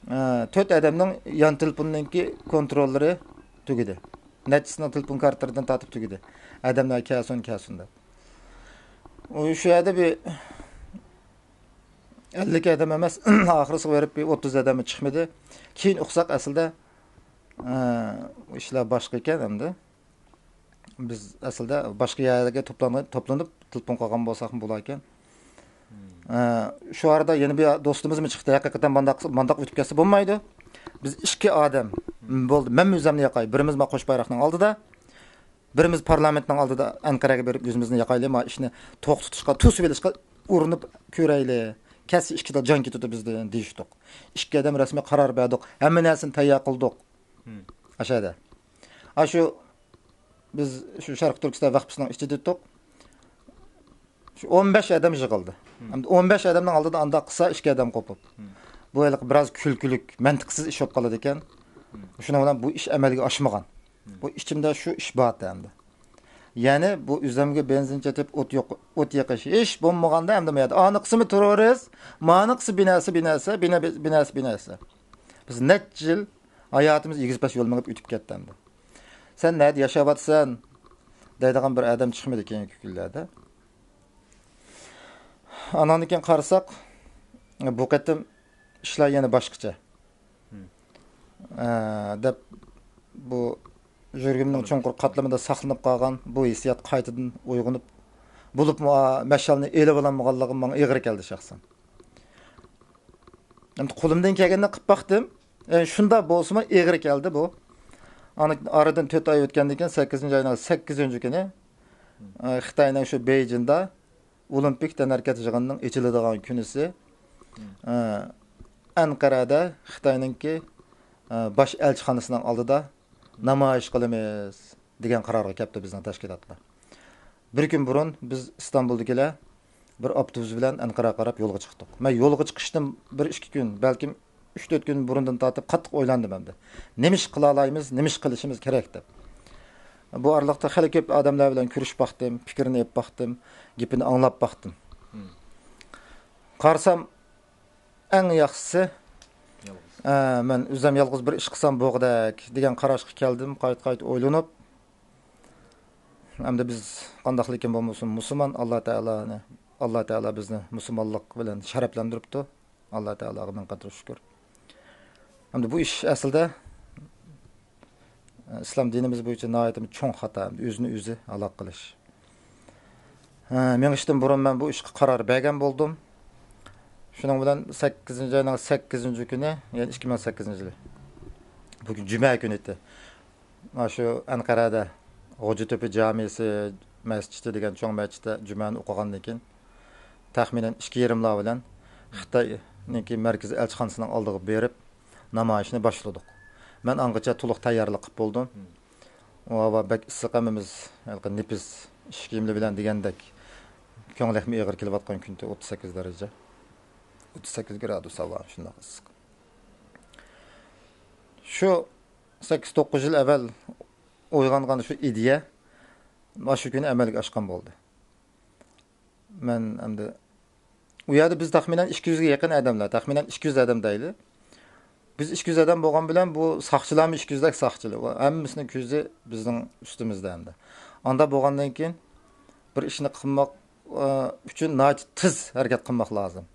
ئە، تۆت ئادەمنىڭ يان تېلېفونىنىڭكى كونتروللىرى تۈگىدى. نەچچىسىنىڭ تېلېفون كارتىلىرىدىن تارتىپ تۈگىدى. ئادەملەر كەلسۇن، كەلسۇن دەپ. ئۇ شۇ يەردە بىر ئەللىك ئادەم ئەمەس، ئاخىرسىغا بېرىپ بىر ئوتتۇز ئادەممۇ چىقمىدى. كېيىن ئۇقساق ئەسلىدە، ئە، ئىشلار باشقا ئىكەن ئەمدى. بىز ئەسلىدە باشقا يەرلەرگە توپلانغان، توپلىنىپ تېلېفون قىلغان بولساقمۇ بولاركەن. ئە، شۇ ئارىدا يەنە بىر دوستىمىزمۇ چىقتى. ھەقىقەتەن مانداق، مانداق ئۆتۈپ كەتسە بولمايدۇ. بىز ئىككى ئادەم، بولدى، مەنمۇ ئۆزۈمنى ياقاي، بىرىمىز ما قوش بايراقنىڭ ئالدىدا، بىرىمىز پارلامېنتنىڭ ئالدىدا ئەنقەرەگە بېرىپ ئۆزىمىزنى ياقايلى، ما ئىشنى توختىتىشقا، توسۇۋېلىشقا ئۇرۇنۇپ كۆرەيلى. كەتسە ئىككىدا جان كېتىدۇ بىزدىن دېيىشتۇق. ئىككى ئادەم رەسمىي قارار بەردۇق، ھەممە نەرسىنى تەييار قىلدۇق. ئاشۇ يەردە. ئاشۇ بىز شۇ شەرقىي تۈركىستان ۋەقپىسىنىڭ ئىچىدە تۇردۇق. شۇ ئون بەش ئادەم يىغىلدى. ئەمدى ئون بەش ئادەمنىڭ ئالدىدا ئانداق قىلسا ئىككى ئادەم قوپۇپ. بۇ ھېلىقى بىراز كۈلكىلىك، مەنتىقسىز ئىش بولۇپ قالىدىكەن. شۇنىڭ بىلەن بۇ ئىش ئەمەلگە ئاشمىغان. بۇ ئىچىمدە شۇ ئىش بار ئەمدى. يەنى بۇ ئۆزۈمگە بېنزىن چېتىپ، ئوت يوق، ئوت يېقىش ھېچ بولمىغاندا ئەمدى ما يەردە ئانىقىسىمۇ تېررورىست، مانىقىسى بىناسى، بىناسى، بىنا-، بىناسى، بىناسى. بىز نەچچە يىل ھاياتىمىز ئېگىز-پەس يول مېڭىپ ئۆتۈپ كەتتى ئەمدى. سەن نەدە ياشاۋاتىسەن؟ دەيدىغان بىر ئادەم چىقمىدى كېيىنكى كۈنلەردە. ئاناندىن كېيىن قارىساق، بۇ قېتىم ئىشلار يەنە باشقىچە. ئە، دەپ، بۇ يۈرىكىمنىڭ چوڭقۇر قاتلىمىدا ساقلىنىپ قالغان بۇ ھېسسىيات قايتىدىن ئويغىنىپ، بولۇپمۇ مەشئەلنى ئېلىۋالالمىغانلىقىم ماڭا ئېغىر كەلدى شەخسەن. ئەمدى قولۇمدىن كەلگىنىنى قىلىپ باقتىم. ئە، شۇنداق بولسىمۇ ئېغىر كەلدى بۇ. ئانا-، ئارىدىن تۆت ئاي ئۆتكەندىن كېيىن، سەككىزىنچى ئاينىڭ سەككىزىنچى كۈنى، ئە، خىتاينىڭ شۇ بېيجىڭدا ئولىمپىك تەنھەرىكەت يىغىنىنىڭ ئېچىلىدىغان كۈنىسى، ئە، ئەنقەرەدە خىتاينىڭكى، ئە، باش ئەلچىخانىسىنىڭ ئالدىدا نامايىش قىلىمىز دېگەن قارارغا كەپتۇ بىزنىڭ تەشكىلاتلار. بىر كۈن بۇرۇن بىز ئىستانبۇلدىكىلەر بىر ئاپتوبۇس بىلەن ئەنقەرەگە قاراپ يولغا چىقتۇق. مەن يولغا چىقىشتىن بىر ئىككى كۈن، بەلكىم ئۈچ تۆت كۈن بۇرۇندىن تارتىپ قاتتىق ئويلاندىم ئەمدى. نېمە ئىش قىلالايمىز، نېمە ئىش قىلىشىمىز كېرەك دەپ. بۇ ئارىلىقتا خېلى كۆپ ئادەملەر بىلەن كۆرۈشۈپ باقتىم، پىكرىنى ئېلىپ باقتىم، گېپىنى ئاڭلاپ باقتىم. قارىسام، ئەڭ ياخشىسى، يالغۇز. ئە، مەن ئۆزۈم يالغۇز بىر ئىش قىلسام بولغۇدەك دېگەن قاراشقا كەلدىم، قايتا-قايتا ئويلىنىپ. ئەمدى بىز قانداقلىكىن بولمىسۇن، مۇسۇلمان، ئاللا تائالانى، ئاللا تائالا بىزنى مۇسۇلمانلىق بىلەن شەرەپلەندۈرۈپتۇ. ئاللا تائالاغا مىڭ قېتىم شۈكۈر. ئەمدى بۇ ئىش ئەسلىدە ئىسلام دىنىمىز بويىچە ناھايىتى چوڭ خاتا، ئۆزىنى ئۆزى ھالاك قىلىش. ھە، مېڭىشتىن بۇرۇن مەن بۇ ئىشقا قارار بەرگەن بولدۇم. شۇنىڭ بىلەن سەككىزىنچى ئاينىڭ سەككىزىنچى كۈنى، يەنى ئىككى مىڭ سەككىزىنچى يىلى، بۈگۈن جۈمە كۈنى ئىدى. مانا شۇ ئەنقەرەدە غوجىتۆپە جامىسى مەسچىتى دېگەن چوڭ مەسچىتتە جۈمەنى ئوقۇغاندىن كېيىن، تەخمىنەن ئىككى يېرىملار بىلەن خىتاينىڭكى مەركىزىي ئەلچىخانىسىنىڭ ئالدىغا بېرىپ، نامايىشنى باشلىدۇق. مەن ئاڭغىچە تولۇق تەييارلىق قىلىپ بولدۇم. ئۇ ھاۋا بەك ئىسسىق، ھەممىمىز ھېلىقى نېپىز ئىش كىيىملىرى بىلەن دېگەندەك، كۆڭلەكمۇ ئېغىر كېلىۋاتقان كۈندە ئوتتۇز سەككىز دەرىجە. ئوتتۇز سەككىز گرادۇس ھاۋا شۇنداق ئىسسىق. شۇ سەككىز توققۇز يىل ئەۋۋەل ئويغانغان شۇ ئىدىيە مانا شۇ كۈنى ئەمەلگە ئاشقان بولدى. مەن ئەمدى ئۇ يەردە بىز تەخمىنەن ئىككى يۈزگە يېقىن ئادەملەر، تەخمىنەن ئىككى يۈز ئادەم دەيلى. بىز ئىككى يۈز ئادەم بولغان بىلەن بۇ ساقچىلارمۇ ئىككى يۈزدەك ساقچىلار. ھەممىسىنىڭ كۆزى بىزنىڭ ئۈستىمىزدە ئەمدى. ئاندا بولغاندىن كېيىن بىر ئىشنى قىلماق، ئە، ئۈچۈن ناھايىتى تېز ھەرىكەت قىلماق لازىم.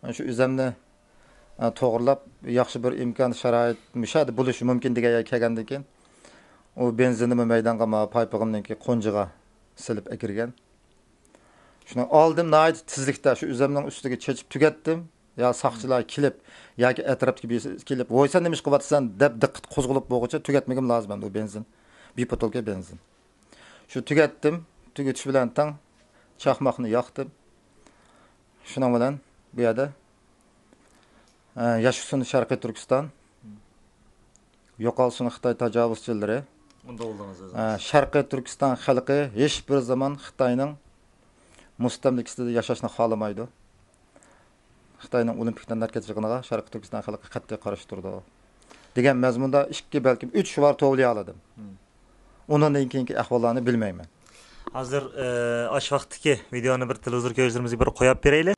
شۇ ئۆزەمنى، ئە، توغرىلاپ، ياخشى بىر ئىمكان، شارائىت مۇشۇ يەردە بولۇشى مۇمكىن دېگەن يەرگە كەلگەندىن كېيىن، ئۇ بېنزىننىمۇ مەيدانغا، ما پايپىغىمنىڭكى قونجىغا سېلىپ ئەكىرگەن. شۇنى ئالدىم ناھايىتى تېزلىكتە، شۇ ئۆزەمنىڭ ئۈستىگە چېچىپ تۈگەتتىم. يا ساقچىلار كېلىپ، ياكى ئەتراپتىكى بىرسى كېلىپ، «ۋوي، سەن نېمە ئىش قىلىۋاتىسەن؟» دەپ دىققەت قوزغىلىپ بولغۇچە تۈگەتمىگىم لازىم ئەمدى ئۇ بېنزىن. بىر بوتۇلكا بېنزىن. شۇ تۈگەتتىم. تۈگىتىش بىلەن تەڭ چاقماقنى ياقتىم. شۇنىڭ بىلەن بۇ يەردە، ئە، ياشىسۇن شەرقىي تۈركىستان، يوقالسۇن خىتاي تاجاۋۇزچىلىرى. ئۇنداق بولدىڭىز ئۆزىڭىز. ئە، شەرقىي تۈركىستان خەلقى ھېچ بىر زامان خىتاينىڭ مۇستەملىكىسىدە ياشاشنى خالىمايدۇ. خىتاينىڭ ئولىمپىك تەنھەرىكەت يىغىنىغا شەرقىي تۈركىستان خەلقى قەتئىي قارشى تۇرىدۇ، دېگەن مەزمۇندا ئىككى، بەلكىم ئۈچ شوئار توۋلىيالىدىم. ئۇنىڭدىن كېيىنكى ئەھۋاللارنى بىلمەيمەن. ھازىر، ئە، ئاش ۋاقتىدىكى ۋىدېئونى بىر تېلېۋىزور كۆرگۈچىلىرىمىزگە بىر قويۇپ بېرەيلى.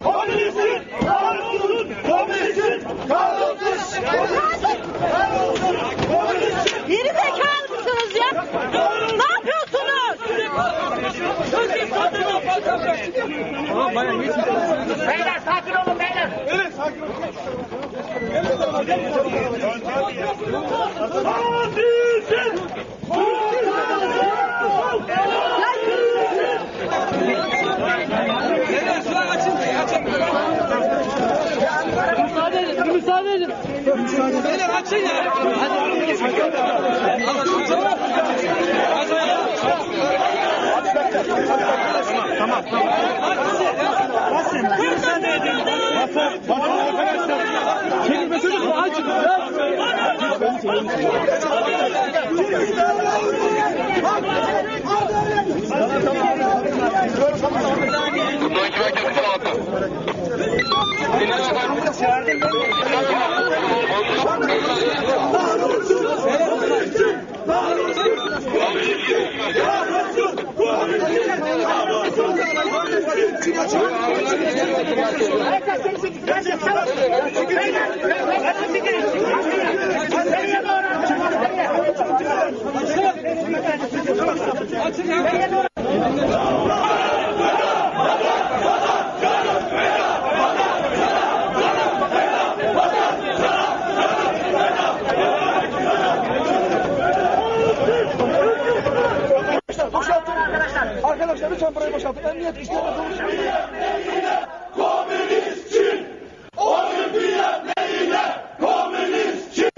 Geri zekalı mısınız ya? Ne yapıyorsunuz? Beyler, sakin olun beyler. Müsaade edin, müsaade edin. Beyler, açın ya. Boşaltın. Arkadaşlar, lütfen burayı boşaltın. Emniyet güçlerine konuşun. Komünist Çin! Olimpiyat lehine! Komünist Çin!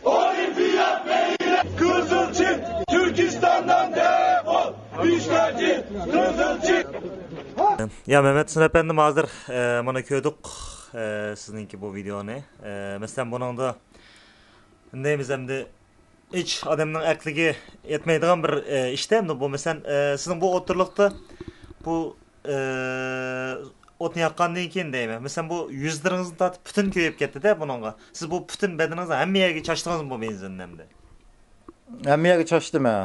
Olimpiyat lehine! Kızıl Çin! Türkistan'dan defol! İşgalci! Kızıl Çin! يا مەمەتھۈسەن ئەپەندىم، ھازىر، ئە، مانا كۆردۇق، ئە، سىزنىڭكى بۇ ۋىدېئونى. ئە، مەسىلەن، بۇنىڭدا نېمە دەيمىز ئەمدى، ھېچ ئادەمنىڭ ئەقلىگە يەتمەيدىغان بىر، ئە، ئىشتا ئەمدى بۇ. مەسىلەن، ئە، سىزنىڭ بۇ ئوتتۇرىلىقتا بۇ، ئە، ئوتنى ياققاندىن كېيىن دەيمەن. مەسىلەن، بۇ يۈزلىرىڭىزدىن تارتىپ پۈتۈن كۆيۈپ كەتتى-دە بۇنىڭغا. سىز بۇ پۈتۈن بەدىنىڭىزنى ھەممە يەرگە چاچتىڭىزمۇ بۇ بېنزىننى ئەمدى؟ ھەممە يەرگە چاچتىم، ھە.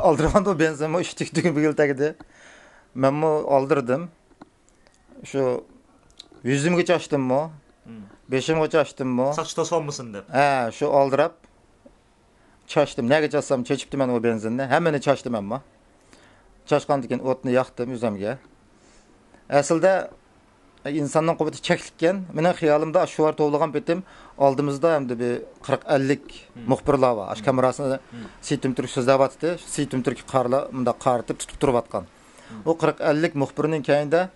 ئالدىرىمامدۇ بېنزىنمۇ ئىشتىك تۈگۈن بۈگۈل تەگدى. مەنمۇ ئالدىردىم. شۇ يۈزۈمگە چاچتىممۇ، مم. بېشىمغا چاچتىممۇ. ساقچى توسۇۋالمىسۇن دەپ. ھە، شۇ ئالدىراپ چاچتىم. نەگە چاچسام چېچىپتىمەن ئۇ بېنزىننى. ھەممىنى چاچتىم ئەمما. چاچقاندىن كېيىن ئوتنى ياقتىم ئۆزۈمگە. ئەسلىدە ئىنساننىڭ قۇۋۋىتى چەكلىككەن. مېنىڭ خىيالىمدا شۇ ۋار توۋلىغان پېتىم ئالدىمىزدا ئەمدى بىر قىرىق ئەللىك مم. مۇخبىرلار بار. ئاشۇ مم. كامېراسىنى مم. سېيىت ئۆمتۈرك سۆزلەۋاتتى. سېيىت ئۆمتۈرككە قارلا-، مۇنداق قارىتىپ تۇتۇپ تۇرۇۋاتقان. مم. ئۇ قىرىق ئەللىك مۇخبىرنىڭ كەينىدە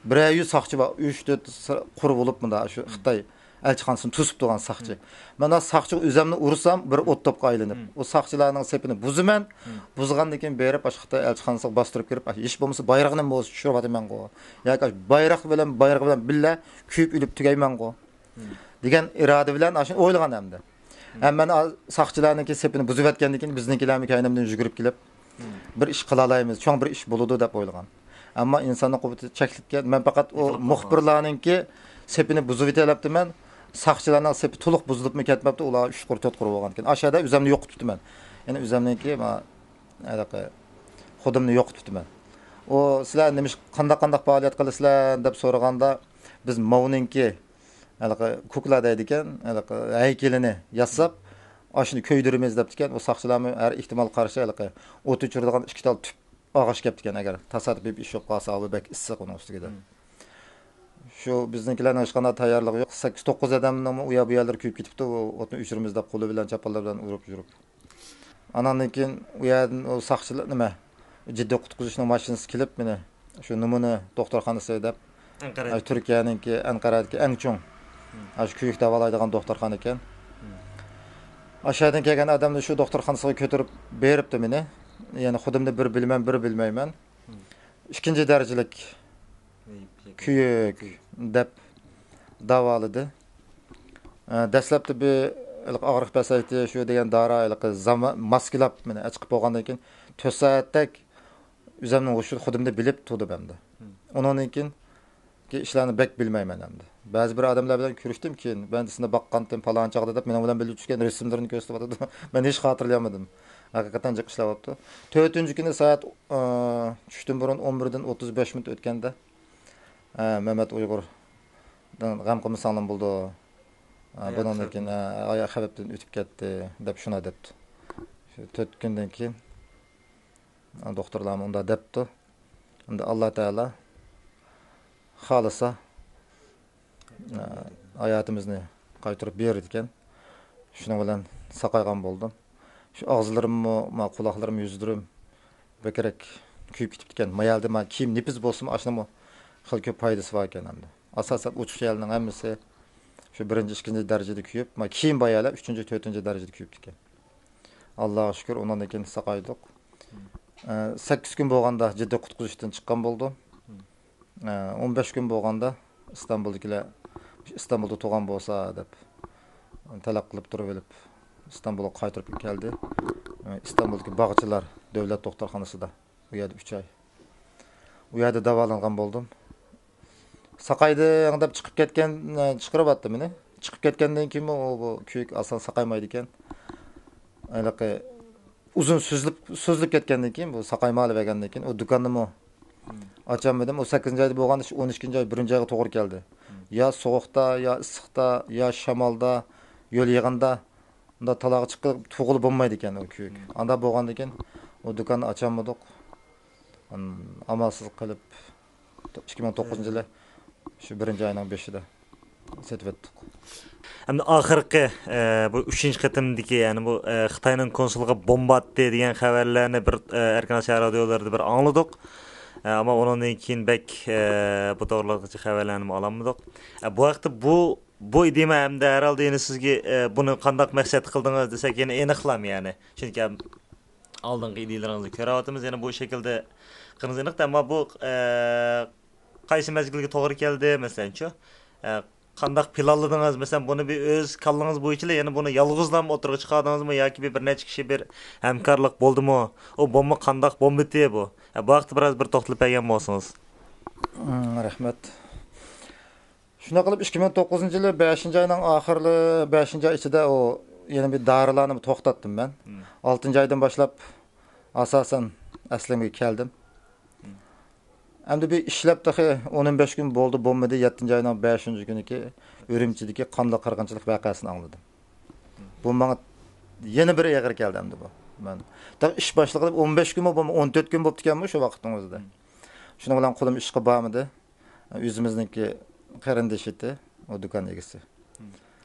بىرەر يۈز ساقچى بار، ئۈچ، تۆت سا-، قۇر بولۇپ مۇنداق شۇ مم. خىتاي ئەلچىخانىسىنى توسۇپ تۇرغان ساقچى. مم. مەن ھازىر ساقچىغا ئۆزۈمنى ئۇرسام، بىر ئوت توپقا ئايلىنىپ. مم. ئۇ ساقچىلارنىڭ سېپىنى بۇزىمەن. مم. بۇزغاندىن كېيىن بېرىپ، ئاشۇ خىتاي ئەلچىخانىسىغا باستۇرۇپ كىرىپ، ھېچ بولمىسا بايرىقىنى بولسا چۈشۈرۈۋاتىمەنغۇ. ياكى ئاشۇ بايراق بىلەن، بايرىقى بىلەن بىللە كۆيۈپ ئۆلۈپ تۈگەيمەنغۇ. مم. دېگەن ئىرادە بىلەن ئاشۇنى ئويلىغان ئەمدى. مم. ھەم مەن ئا-، ساقچىلارنىڭكى سېپىنى بۇزۇۋەتكەندىن كېيىن، بىزنىڭكىلەرمۇ كەينىمدىن يۈگۈرۈپ كېلىپ، بىر ئىش قىلالايمىز، چوڭ بىر ئىش بولىدۇ دەپ ئويلىغان. ئەمما ئىنساننىڭ قۇۋۋىتى چەكلىككەن. مەن پەقەت ئۇ مۇخبىرلارنىڭكى سېپىنى بۇزۇۋېتەلەپتىمەن. ساقچىلارنىڭ سېپى تولۇق بۇزۇلۇپمۇ كەتمەپتۇ، ئۇلار ئۈچ قۇر، تۆت قۇر بولغانىكەن. ئاشۇ يەردە ئۆزۈمنى يوقىتىپتىمەن. يەنى ئۆزۈمنىڭكى، ما-، ھېلىقى خۇدۇمنى يوقىتىپتىمەن. ئۇ، سىلەر نېمىش-، قانداق، قانداق پائالىيەت قىلىسىلەر دەپ سورىغاندا، بىز ماۋنىڭكى ھېلىقى كۇكلا دەيدىكەن، ھېلىقى ھەيكىلىنى ياساپ، ئاشۇنى كۆيدۈرىمىز دەپتىكەن. ئۇ ساقچىلارمۇ ھەر ئېھتىمال قارشى ھېلىقى ئوت ئۆچۈرىدىغان ئىككى تال تۈپ ئاغاچ كەپتىكەن، ئەگەر تاسادىپىي بىر ئىش بولۇپ قالسا، ھاۋا بەك ئىسسىق ئۇنىڭ ئۈستىگە دەپ. مم. شۇ بىزنىڭكىلەرنىڭ ھېچقانداق تەييارلىقى يوق. سەككىز، توققۇز ئادەمنىڭمۇ ئۇ يەر بۇ يەرلىرى كۆيۈپ كېتىپتۇ، ئۇ ئوتنى ئۆچۈرىمىز دەپ قولى بىلەن، چاپانلار بىلەن ئۇرۇپ يۈرۈپ. ئاناندىن كېيىن ئۇ يەردىن ئۇ ساقچىلار، نېمە، جىددىي قۇتقۇزۇشنىڭ ماشىنىسى كېلىپ، مېنى شۇ نومۇنى دوختۇرخانىسى دەپ، ئەنقەرە. ئاشۇ تۈركىيەنىڭكى ئەنقەرەدىكى ئەڭ چوڭ، مم. ئاشۇ كۆيۈك داۋالايدىغان دوختۇرخانا ئىكەن. مم. ئاشۇ يەردىن كەلگەن ئادەمنى شۇ دوختۇرخانىسىغا كۆتۈرۈپ بېرىپتۇ مېنى. يەنى خۇدۇمنى بىر بىلىمەن، بىر بىلمەيمەن. مم. ئىككىنچى دەرىجىلىك كۆيۈك دەپ داۋالىدى. ئە، دەسلەپتە بىر ھېلىقى ئاغرىق پەسەيتىش شۇ دېگەن دارا، ھېلىقى زاما-، ماسكىلاپ مېنى ئەچىقىپ بولغاندىن كېيىن، تۆت سائەتتەك ئۆزۈمنىڭ ھوشۇمدا، خۇدۇمدا بىلىپ تۇردۇم ئەمدى. مم. ئۇنىڭدىن كېيىنكى ئىشلارنى بەك بىلمەيمەن ئەمدى. بەزى بىر ئادەملەر بىلەن كۆرۈشتۈم كېيىن، مەن سېنى باققانتىم پالان چاغدا دەپ، مېنىڭ بىلەن بىللە چۈشكەن رەسىملىرىنى كۆرسىتىۋاتىدۇ. مەن ھېچ خاتىرىلىيالمىدىم. ھەقىقەتەن جىق ئىشلەۋاپتۇ. تۆتىنچى كۈنى سائەت، ئە، چۈشتىن بۇرۇن ئون بىردىن ئوتتۇز بەش مىنۇت ئۆتكەندە، ئە، مەمەت ئۇيغۇردىن غەم قىلمىساڭلارمۇ بولىدۇ. ئە، ھايات بۇنىڭدىن كېيىن، ئە، ھايات خەۋپتىن ئۆتۈپ كەتتى دەپ شۇنداق دەپتۇ. شۇ تۆت كۈندىن كېيىن، ئە، دوختۇرلارمۇ ئۇنداق دەپتۇ. ئەمدى ئاللا تائالا خالىسا، ئە، ھاياتىمىزنى قايتۇرۇپ بېرىدىكەن. شۇنىڭ بىلەن ساقايغان بولدۇم. شۇ ئاغزىلىرىممۇ، ما، قۇلاقلىرىم، يۈزلىرىم بەكرەك كۆيۈپ كېتىپتىكەن. ما يەردە ما كىيىم نېپىز بولسىمۇ، ئاشۇنىڭمۇ خېلى كۆپ پايدىسى باركەن ئەمدى. ئاساسەن ئوچۇق يەرلەرنىڭ ھەممىسى شۇ بىرىنچى، ئىككىنچى دەرىجىدە كۆيۈپ، ما كىيىم بار يەرلەر ئۈچىنچى، تۆتىنچى دەرىجىدە كۆيۈپتىكەن. ئاللاغا شۈكۈر، ئۇنىڭدىن كېيىن ساقايدۇق. ئە، سەككىز كۈن بولغاندا جىددىي قۇتقۇزۇشتىن چىققان بولدۇم. ئە، ئون بەش كۈن بولغاندا ئىستانبۇلدىكىلەر ئىستانبۇلدا تۇغان بولسا دەپ تەلەپ قىلىپ تۇرۇپ ئېلىپ، ئىستانبۇلغا قايتۇرۇپ كەلدى. ئىستانبۇلدىكى باغچىلار دۆلەت دوختۇرخانىسىدا، ئۇ يەردە ئۈچ ئاي. ئۇ يەردە داۋالانغان بولدۇم. ساقايدىڭ دەپ چىقىپ كەتكەن، چىقىرىۋەتتى مېنى. چىقىپ كەتكەندىن كېيىنمۇ ئۇ، بۇ كۆيۈك ئاسان ساقايمايدىكەن. ھېلىقى ئۇزۇن سوزۇلۇپ، سوزۇلۇپ كەتكەندىن كېيىن، بۇ ساقايمايۋەرگەندىن كېيىن، ئۇ دۇكاننىمۇ ئاچالمىدىم. ئۇ سەككىزىنچى ئايدا بولغان ئىش، ئون ئىككىنچى ئاي، بىرىنچى ئايغا توغرا كەلدى. يا سوغۇقتا، يا ئىسسىقتا، يا شامالدا، يول يېغىندا، ئۇنداق تالاغا چىقىپ تۇغۇلى بولمايدىكەن ئۇ كۆيۈك. ئانداق بولغاندىن كېيىن، ئۇ دۇكاننى ئاچالمىدۇق. ئامالسىز قېلىپ، ئىككى مىڭ توققۇزىنچى يىلى شۇ بىرىنچى ئاينىڭ بېشىدا سېتىۋەتتۇق. ئەمدى ئاخىرقى، ئە، بۇ ئۈچىنچى قېتىمدىكى، يەنى بۇ، ئە، خىتاينىڭ كونسۇلىغا بومبا ئاتتى دېگەن خەۋەرلەرنى بىر، ئە، ئەركىن ئاسىيا رادىيولىرىدا بىر ئاڭلىدۇق. ئە، ئەمما ئۇنىڭدىن كېيىن بەك، ئە، بۇ توغرىلىقتىكى خەۋەرلەرنىمۇ ئالالمىدۇق. ئە، بۇ ھەقتە بۇ، بۇ ئىدىيە ھەمدە ھەر ھالدا يەنە سىزگە، ئە، بۇنى قانداق مەقسەتتە قىلدىڭىز دېسەك، يەنە ئېنىقلام، يەنى. چۈنكى ئالدىنقى ئىدىيەلىرىڭىزنى كۆرۈۋاتىمىز، يەنە بۇ شەكىلدە قىلىڭىز ئېنىق. ئەمما بۇ، ئە، قايسى مەزگىلگە توغرا كەلدى، مەسىلەنچۇ؟ ئە، قانداق پىلانلىدىڭىز؟ مەسىلەن، بۇنى بىر ئۆز كاللىڭىز بويىچىلا، يەنە بۇنى يالغۇزلام ئوتتۇرىغا چىقاردىڭىزمۇ ياكى بىر، بىر نەچچە كىشى بىر ھەمكارلىق بولدىمۇ؟ ئۇ بومبا قانداق بومبىتى بۇ؟ ئە، بۇ ھەقتە بىراز بىر توختىلىپ بەرگەن بولسىڭىز. ھىم، رەھمەت. شۇنداق قىلىپ، ئىككى مىڭ توققۇزىنچى يىلى بەشىنچى ئاينىڭ ئاخىرى، بەشىنچى ئاي ئىچىدە ئۇ يەنە بىر دارىلارنى توختاتتىم مەن. مم. ئالتىنچى ئايدىن باشلاپ ئاساسەن ئەسلىمگە كەلدىم. مم. ئەمدى بىر ئىشلەپ تېخى ئون، ئون بەش كۈن بولدى، بولمىدى، يەتتىنچى ئاينىڭ بەشىنچى كۈنىكى ئۈرۈمچىدىكى قانلىق قىرغىنچىلىق ۋەقەسىنى ئاڭلىدىم. مم. بۇ ماڭا يەنە بىر ئېغىر كەلدى ئەمدى بۇ. مەن تېخى ئىش باشلىغىلى ئون بەش كۈنمۇ بولمىدى، ئون تۆت كۈن بوپتىكەنمۇ شۇ ۋاقىتنىڭ ئۆزىدە. مم. شۇنىڭ بىلەن قولۇم ئىشقا بارمىدى. ئۆزىمىزنىڭكى قېرىندىشى ئىدى، ئۇ دۇكان ئىگىسى. مم.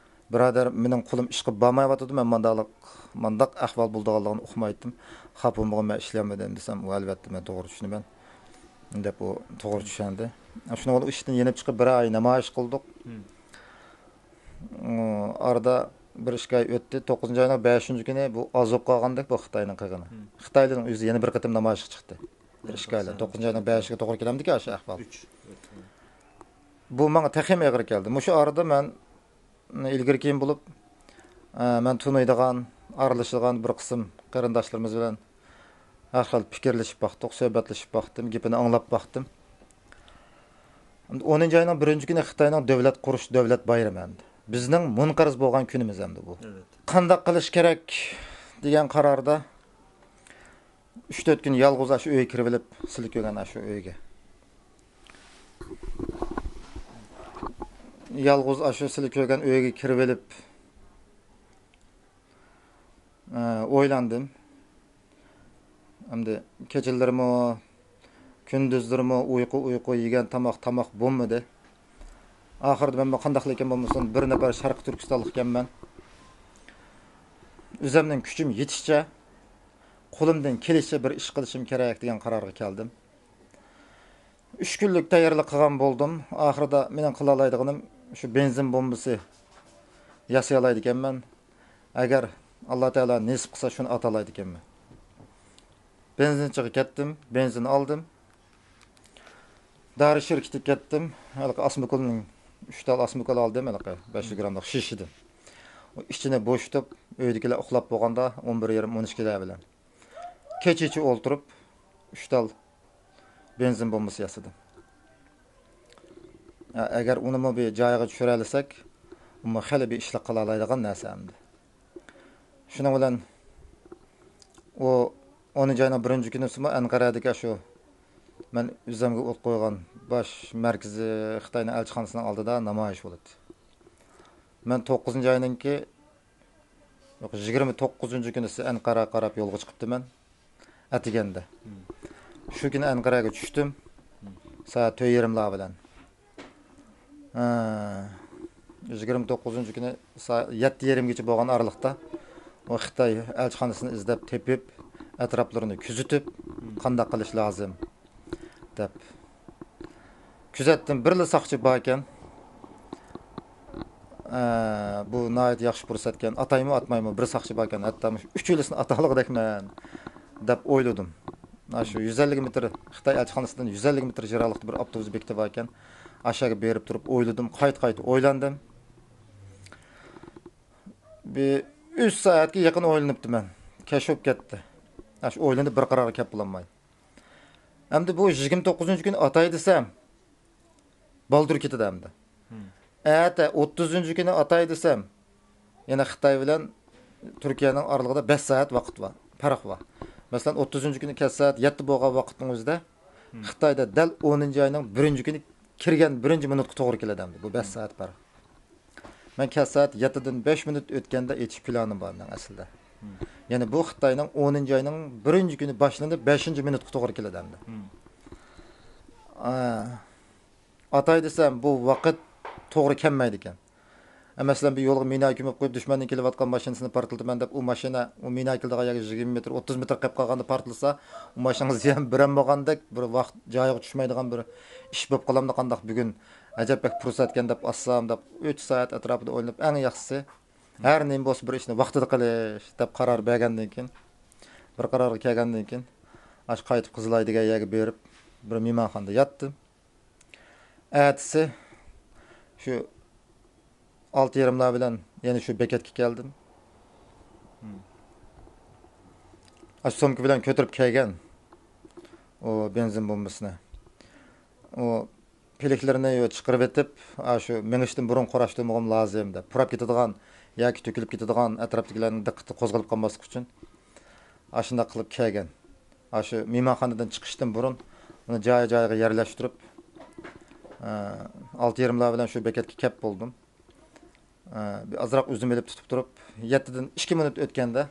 بۇرادەر، مېنىڭ قولۇم ئىشقا بارمايۋاتىدۇ، مەن مانداقلىق، مانداق ئەھۋال بولىدىغانلىقىنى ئۇقمايتتىم. خاپا بولمىغىن، مەن ئىشلەنمىدىم دېسەم، ئۇ ئەلۋەتتە، مەن توغرا چۈشىنىمەن، دەپ ئۇ توغرا چۈشەندى. شۇنىڭ بىلەن ئۇ ئىشتىن يېنىپ چىقىپ، بىر ئاي نامايىش قىلدۇق. مم. ئارىدا بىر ئىككى ئاي ئۆتتى. توققۇزىنچى ئاينىڭ بەشىنچى كۈنى بۇ ئاز بولۇپ قالغاندەك بۇ خىتاينىڭ قىغىنى. مم. خىتايلارنىڭ ئۆزى يەنە بىر قېتىم نامايىشقا چىقتى. بىر ئىككى ئايلار. توققۇزىنچى ئاينىڭ بەشىگە توغرا كېلەمدىكى ئاشۇ ئەھۋال. بۇ ماڭا تېخىمۇ ئېغىر كەلدى. مۇشۇ ئارىدا مەن ئىلگىرى كېيىن بولۇپ، ئە، مەن تونۇيدىغان، ئارىلىشىدىغان بىر قىسىم قېرىنداشلىرىمىز بىلەن ھەر خىل پىكىرلىشىپ باقتۇق، سۆھبەتلىشىپ باقتىم، گېپىنى ئاڭلاپ باقتىم. ئەمدى ئونىنچى ئاينىڭ بىرىنچى كۈنى خىتاينىڭ دۆلەت قۇرۇش، دۆلەت بايرىمى ئەمدى. بىزنىڭ مۇنقەرز بولغان كۈنىمىز ئەمدى بۇ. قانداق قىلىش كېرەك دېگەن قاراردا ئۈچ تۆت كۈن يالغۇز ئاشۇ ئۆيگە كىرىۋېلىپ، سىلى كۆرگەن ئاشۇ ئۆيگە. يالغۇز ئاشۇ سىلى كۆرگەن ئۆيگە كىرىۋېلىپ، ئە، ئويلاندىم. ئەمدى كېچىلىرىمۇ، كۈندۈزلىرىمۇ ئۇيقۇ، ئۇيقۇ، يېگەن تاماق، تاماق بولمىدى. ئاخىرىدا مەنمۇ قانداقلا ئىكەن بولمىسۇن، بىر نەپەر شەرقىي تۈركىستانلىق ئىكەنمەن. ئۆزۈمنىڭ كۈچۈم يېتىشىچە، قولۇمدىن كېلىشىچە بىر ئىش قىلىشىم كېرەك دېگەن قارارغا كەلدىم. ئۈچ كۈنلۈك تەييارلىق قىلغان بولدۇم. ئاخىرىدا مېنىڭ قىلالايدىغىنىم شۇ بېنزىن بومبىسى ياسىيالايدىكەنمەن. ئەگەر ئاللا تائالا نېسىپ قىلسا، شۇنى ئاتالايدىكەنمەن. بېنزىنچىغا كەتتىم، بېنزىن ئالدىم. دارى شىركىتىگە كەتتىم. ھېلىقى ئاسمىكۈلنىڭ، ئۈچ تال ئاسمىكۈل ئالدىم، ھېلىقى بەش يۈز گراملىق شىشىدىن. ئۇ ئىچىنى بوشىتىپ، ئۆيدىكىلەر ئۇخلاپ بولغاندا، ئون بىر يېرىم، ئون ئىككىلەر بىلەن. كېچىچە ئولتۇرۇپ، ئۈچ تال بېنزىن بومبىسى ياسىدىم. ئە-، ئەگەر ئۇنىمۇ بىر جايىغا چۈشۈرەلىسەك، ئۇمۇ خېلى بىر ئىشلىق قىلالايدىغان نەرسە ئەمدى. شۇنىڭ بىلەن ئۇ ئونىنچى ئاينىڭ بىرىنچى كۈنىسىمۇ ئەنقەرەدىكى شۇ مەن ئۆزۈمگە ئوت قويغان باش مەركىزىي خىتاينىڭ ئەلچىخانىسىنىڭ ئالدىدا نامايىش بولدى. مەن توققۇزىنچى ئاينىڭكى يوق، يىگىرمە توققۇزىنچى كۈنى ئەنقەرەگە قاراپ يولغا چىقىپتىمەن. ئەتىگەندە. شۇ كۈنى ئەنقەرەگە چۈشتۈم. سائەت تۆت يېرىملار بىلەن. ھە، يىگىرمە توققۇزىنچى كۈنى سائەت يەتتە يېرىمگىچە بولغان ئارىلىقتا ئۇ خىتاي ئەلچىخانىسىنى ئىزدەپ تېپىپ، ئەتراپلىرىنى كۆزىتىپ، قانداق قىلىش لازىم دەپ. كۆزەتتىم، بىرلا ساقچى باركەن. ئە، بۇ ناھايىتى ياخشى پۇرسەتكەن. ئاتايمۇ، ئاتمايمۇ، بىر ساقچى باركەن. ھەتتا مۇشۇ ئۈچىلىسىنى ئاتالىغۇدەكمەن دەپ ئويلىدىم. ئاشۇ يۈز ئەللىك مېتىر، خىتاي ئەلچىخانىسىدىن يۈز ئەللىك مېتىر يىراقلىقتا بىر ئاپتوبۇس بېكىتى باركەن. ئاشۇ يەرگە بېرىپ تۇرۇپ ئويلىدىم، قايتا-قايتا ئويلاندىم. بىر ئۈچ سائەتكە يېقىن ئويلىنىپتىمەن. كەچ بولۇپ كەتتى. ئاشۇ ئويلىنىپ بىر قارارغا كەپ بولالماي. ئەمدى بۇ يىگىرمە توققۇزىنچى كۈنى ئاتاي دېسەم، بالدۇر كېتىدۇ ئەمدى. ئەتە ئوتتۇزىنچى كۈنى ئاتاي دېسەم، يەنە خىتاي بىلەن تۈركىيەنىڭ ئارىلىقىدا بەش سائەت ۋاقىت بار، پەرق بار. مەسىلەن، ئوتتۇزىنچى كۈنى كەچ سائەت يەتتە بولغان ۋاقىتنىڭ ئۆزىدە خىتايدا دەل ئونىنچى ئاينىڭ بىرىنچى كۈنى كىرگەن بىرىنچى مىنۇتقا توغرا كېلىدۇ ئەمدى. بۇ بەش سائەت پەرق. مەن كەچ سائەت يەتتىدىن بەش مىنۇت ئۆتكەندە ئېيتىش پىلانىم بار مېنىڭ ئەسلىدە. يەنى بۇ خىتاينىڭ ئونىنچى ئاينىڭ بىرىنچى كۈنى باشلىنىپ، بەشىنچى مىنۇتقا توغرا كېلىدۇ ئەمدى. ئا، ئاتاي دېسەم، بۇ ۋاقىت توغرا كەلمەيدىكەن. ئە، مەسىلەن، بىر يولغا مىنا كۆمۈپ قويۇپ، دۈشمەننىڭ كېلىۋاتقان ماشىنىسىنى پارتلىتىمەن دەپ، ئۇ ماشىنا، ئۇ مىنا كېلىدىغان يەرگە يىگىرمە مېتىر، ئوتتۇز مېتىر قېلىپ قالغاندا پارتلىسا، ئۇ ماشىنىغا زىيان بېرەمدىغاندەك بىر ۋاقىت جايىغا چۈشمەيدىغان بىر ئىش بولۇپ قالامدۇ قانداق بۈگۈن؟ ئەجەب بەك پۇرسەتكەن دەپ ئاچسام دەپ، ئۈچ سائەت ئەتراپىدا ئويلىنىپ، ئەڭ ياخشىسى ھەر نېمە بولسا بىر ئىشنى ۋاقتىدا قىلىش دەپ قارار بەرگەندىن كېيىن، بىر قارارغا كەلگەندىن كېيىن، ئاشۇ قايتىپ قىزىلاي دېگەن يەرگە بېرىپ، بىر مېھمانخانىدا ياتتىم. ئەتىسى شۇ ئالتە يېرىملار بىلەن يەنە شۇ بېكەتكە كەلدىم. ئاشۇ سومكا بىلەن كۆتۈرۈپ كەلگەن ئۇ بېنزىن بومبىسىنى. ئۇ پىلىكلىرىنى چىقىرىۋېتىپ، ئاشۇ مېڭىشتىن بۇرۇن قورشىتىۋالمىغۇم لازىم دەپ، پۇراپ كېتىدىغان ياكى تۆكۈلۈپ كېتىدىغان، ئەتراپتىكىلەرنىڭ دىققىتى قوزغىلىپ قالماسلىقى ئۈچۈن ئاشۇنداق قىلىپ كەلگەن. ئاشۇ مېھمانخانىدىن چىقىشتىن بۇرۇن ئۇنى جايى-جايىغا يەرلەشتۈرۈپ، ئە، ئالتە يېرىملار بىلەن شۇ بېكەتكە كەپ بولدۇم. ئە، بىر ئازراق ئۈزۈم ئېلىپ تۇتۇپ تۇرۇپ، يەتتىدىن ئىككى مىنۇت ئۆتكەندە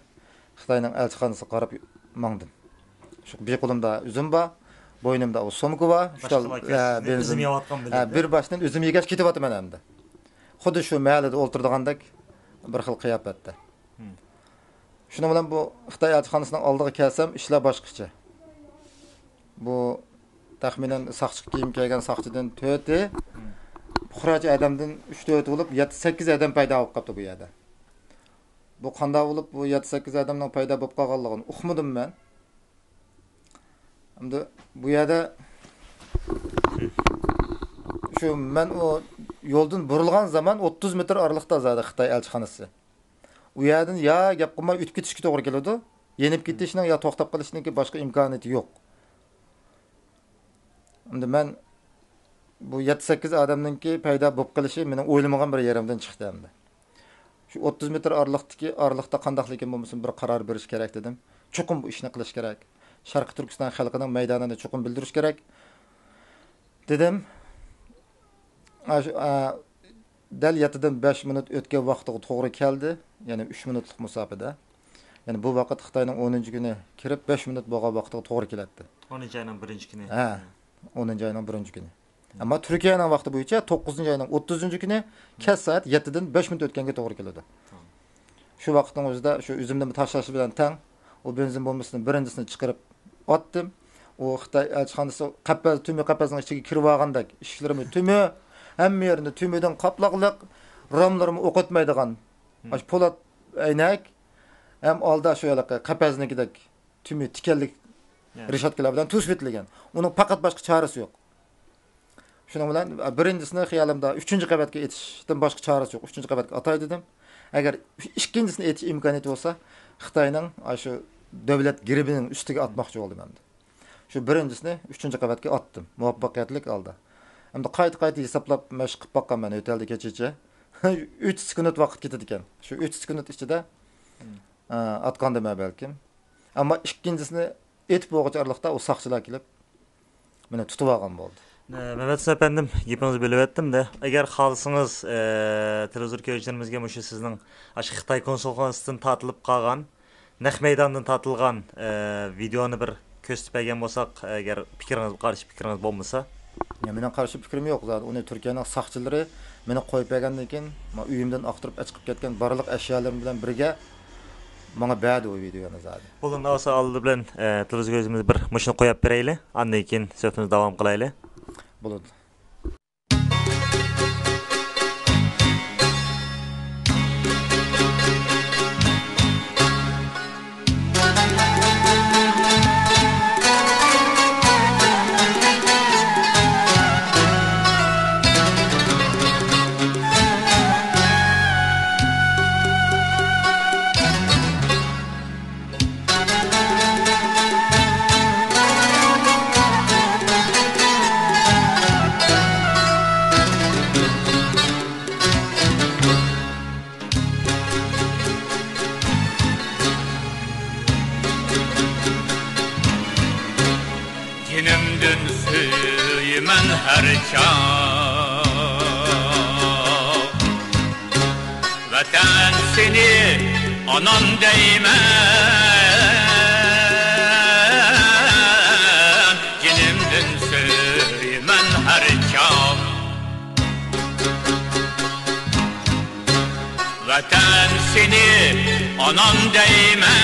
خىتاينىڭ ئەلچىخانىسىغا قاراپ ماڭدىم. شۇ بىر قولۇمدا ئۈزۈم بار، بوينۇمدا ئۇ سومكا بار، باشقىلار ئە، كەلسىمۇ بېنزىن، ئۈزۈم يەۋاتقان ئە، بىلەن بىر باشتىن ئۈزۈم يېگەچ كېتىۋاتىمەن ئەمدى. خۇددى شۇ مەھەللىدە ئولتۇرىدىغاندەك بىر خىل قىياپەتتە. شۇنىڭ بىلەن بۇ خىتاي ئەلچىخانىسىنىڭ ئالدىغا كەلسەم، ئىشلار باشقىچە. بۇ تەخمىنەن ساقچى كىيىم كىيگەن ساقچىدىن تۆتى، پۇقراچە ئادەمدىن ئۈچ تۆتى بولۇپ، يەتتە سەككىز ئادەم پەيدا بولۇپ قاپتۇ بۇ يەردە. بۇ قانداق بولۇپ، بۇ يەتتە سەككىز ئادەمنىڭ پەيدا بولۇپ قالغانلىقىنى ئۇقمىدىم مەن. ئەمدى بۇ يەردە شۇ مەن ئۇ يولدىن بۇرۇلغان زامان ئوتتۇز مېتىر ئارىلىقتا زادى خىتاي ئەلچىخانىسى. ئۇ يەردىن يا گەپ قىلماي ئۆتۈپ كېتىشكە توغرا كېلىدۇ، يېنىپ كېتىشنىڭ يا توختاپ قېلىشنىڭكى باشقا ئىمكانىيىتى يوق. ئەمدى مەن بۇ يەتتە سەككىز ئادەمنىڭكى پەيدا بولۇپ قېلىشى مېنىڭ ئويلىمىغان بىر يېرىمدىن چىقتى ئەمدى. شۇ ئوتتۇز مېتىر ئارىلىقتىكى، ئارىلىقتا قانداقلىكىن بولمىسۇن بىر قارار بېرىش كېرەك دېدىم. چوقۇم بۇ ئىشنى قىلىش كېرەك. شەرقىي تۈركىستان خەلقىنىڭ مەيدانىنى چوقۇم بىلدۈرۈش كېرەك دېدىم. ئاشۇ، ئا، دەل يەتتىدىن بەش مىنۇت ئۆتكەن ۋاقتىغا توغرا كەلدى. يەنى ئۈچ مىنۇتلۇق مۇساپىدە. يەنى بۇ ۋاقىت خىتاينىڭ ئونىنچى كۈنى كىرىپ، بەش مىنۇت بولغان ۋاقتىغا توغرا كېلەتتى. ئونىنچى ئاينىڭ بىرىنچى كۈنى. ھە، ئونىنچى ئاينىڭ بىرىنچى كۈنى. ئەمما تۈركىيەنىڭ ۋاقتى بويىچە توققۇزىنچى ئاينىڭ ئوتتۇزىنچى كۈنى كەچ سائەت يەتتىدىن بەش مىنۇت ئۆتكەنگە توغرا كېلىدۇ. شۇ ۋاقىتنىڭ ئۆزىدە شۇ ئۈزۈمنى تاشلاش بىلەن تەڭ ئۇ بېنزىن بومبىسىنىڭ بىرىنچىسىنى چىقىرىپ ئاتتىم. ئۇ خىتاي ئەلچىخانىسى قەپەس، تۈمە قەپەسنىڭ ئىچىگە كىرىۋالغاندەك، ئىشىكلىرىمۇ تۈمە، ھەممە يېرىنى تۈمىدىن قاپلىقلىق، راملىرىمۇ ئوق ئۆتمەيدىغان، ئاشۇ پولات ئەينەك، ھەم ئالدا شۇ ھېلىقى قەپەسنىڭكىدەك تۈمە تىكەنلىك رېشاتكىلار بىلەن توسۇۋېتىلگەن. ئۇنىڭ پەقەت باشقا چارىسى يوق. شۇنىڭ بىلەن، ئە، بىرىنچىسىنى خىيالىمدا ئۈچىنچى قەۋەتكە ئېتىشتىن باشقا چارىسى يوق. ئۈچىنچى قەۋەتكە ئاتاي دېدىم. ئەگەر ئىككىنچىسىنى ئېتىش ئىمكانىيىتى بولسا، خىتاينىڭ، ئاشۇ دۆلەت گېربىنىڭ ئۈستىگە ئاتماقچى بولدۇم ئەمدى. شۇ بىرىنچىسىنى ئۈچىنچى قەۋەتكە ئاتتىم، مۇۋەپپەقىيەتلىك ھالدا. ئەمدى قايتا-قايتا ھېسابلاپ مەشىق قىلىپ باققانمەن ھۆتەلدە كېچىچە. ئۈچ سېكۇنت ۋاقىت كېتىدىكەن. شۇ ئۈچ سېكۇنت ئىچىدە، ئە، ئاتقاندىمەن بەلكىم. ئەمما ئىككىنچىسىنى ئېتىپ بولغۇچە ئارىلىقتا ئۇ ساقچىلار كېلىپ، مېنى تۇتۇۋالغان بولدى. ئە، مەمەت ھۈسەن ئەپەندىم، گېپىڭىزنى بۆلۈۋەتتىم-دە، ئەگەر خالىسىڭىز، ئە، تېلېۋىزور كۆرگۈچىلىرىمىزگە مۇشۇ سىزنىڭ ئاشۇ خىتاي كونسۇلخانىسىدىن تارتىلىپ قالغان، نەق مەيداندىن تارتىلغان، ئە، ۋىدېئونى بىر كۆرسىتىپ بەرگەن بولساق، ئەگەر پىكرىڭىز، قارشى پىكرىڭىز بولمىسا. يا، مېنىڭ قارشى پىكرىم يوق زادى. ئۇنى تۈركىيەنىڭ ساقچىلىرى مېنى قويۇپ بەرگەندىن كېيىن، مەن ئۆيۈمدىن ئاختۇرۇپ ئەچىقىپ كەتكەن بارلىق ئەشيالىرىم بىلەن بىرگە ماڭا بەردى ئۇ ۋىدېئونى زادى. بولدى، ئۇنداق بولسا ئالدى بىلەن، ئە، تېلېۋىزور كۆرگۈچىلىرىمىزگە بىر مۇشۇنى قويۇپ بېرەيلى. ئاندىن كېيىن سۆھبىتىمىزنى داۋام قىلايلى. بولىدۇ. سۆيىمەن ھەر چاغ. ۋەتەن سېنى ئانام دەيمەن، جېنىمدىن سۆيىمەن ھەر چاغ. ۋەتەن سېنى ئانام دەيمەن.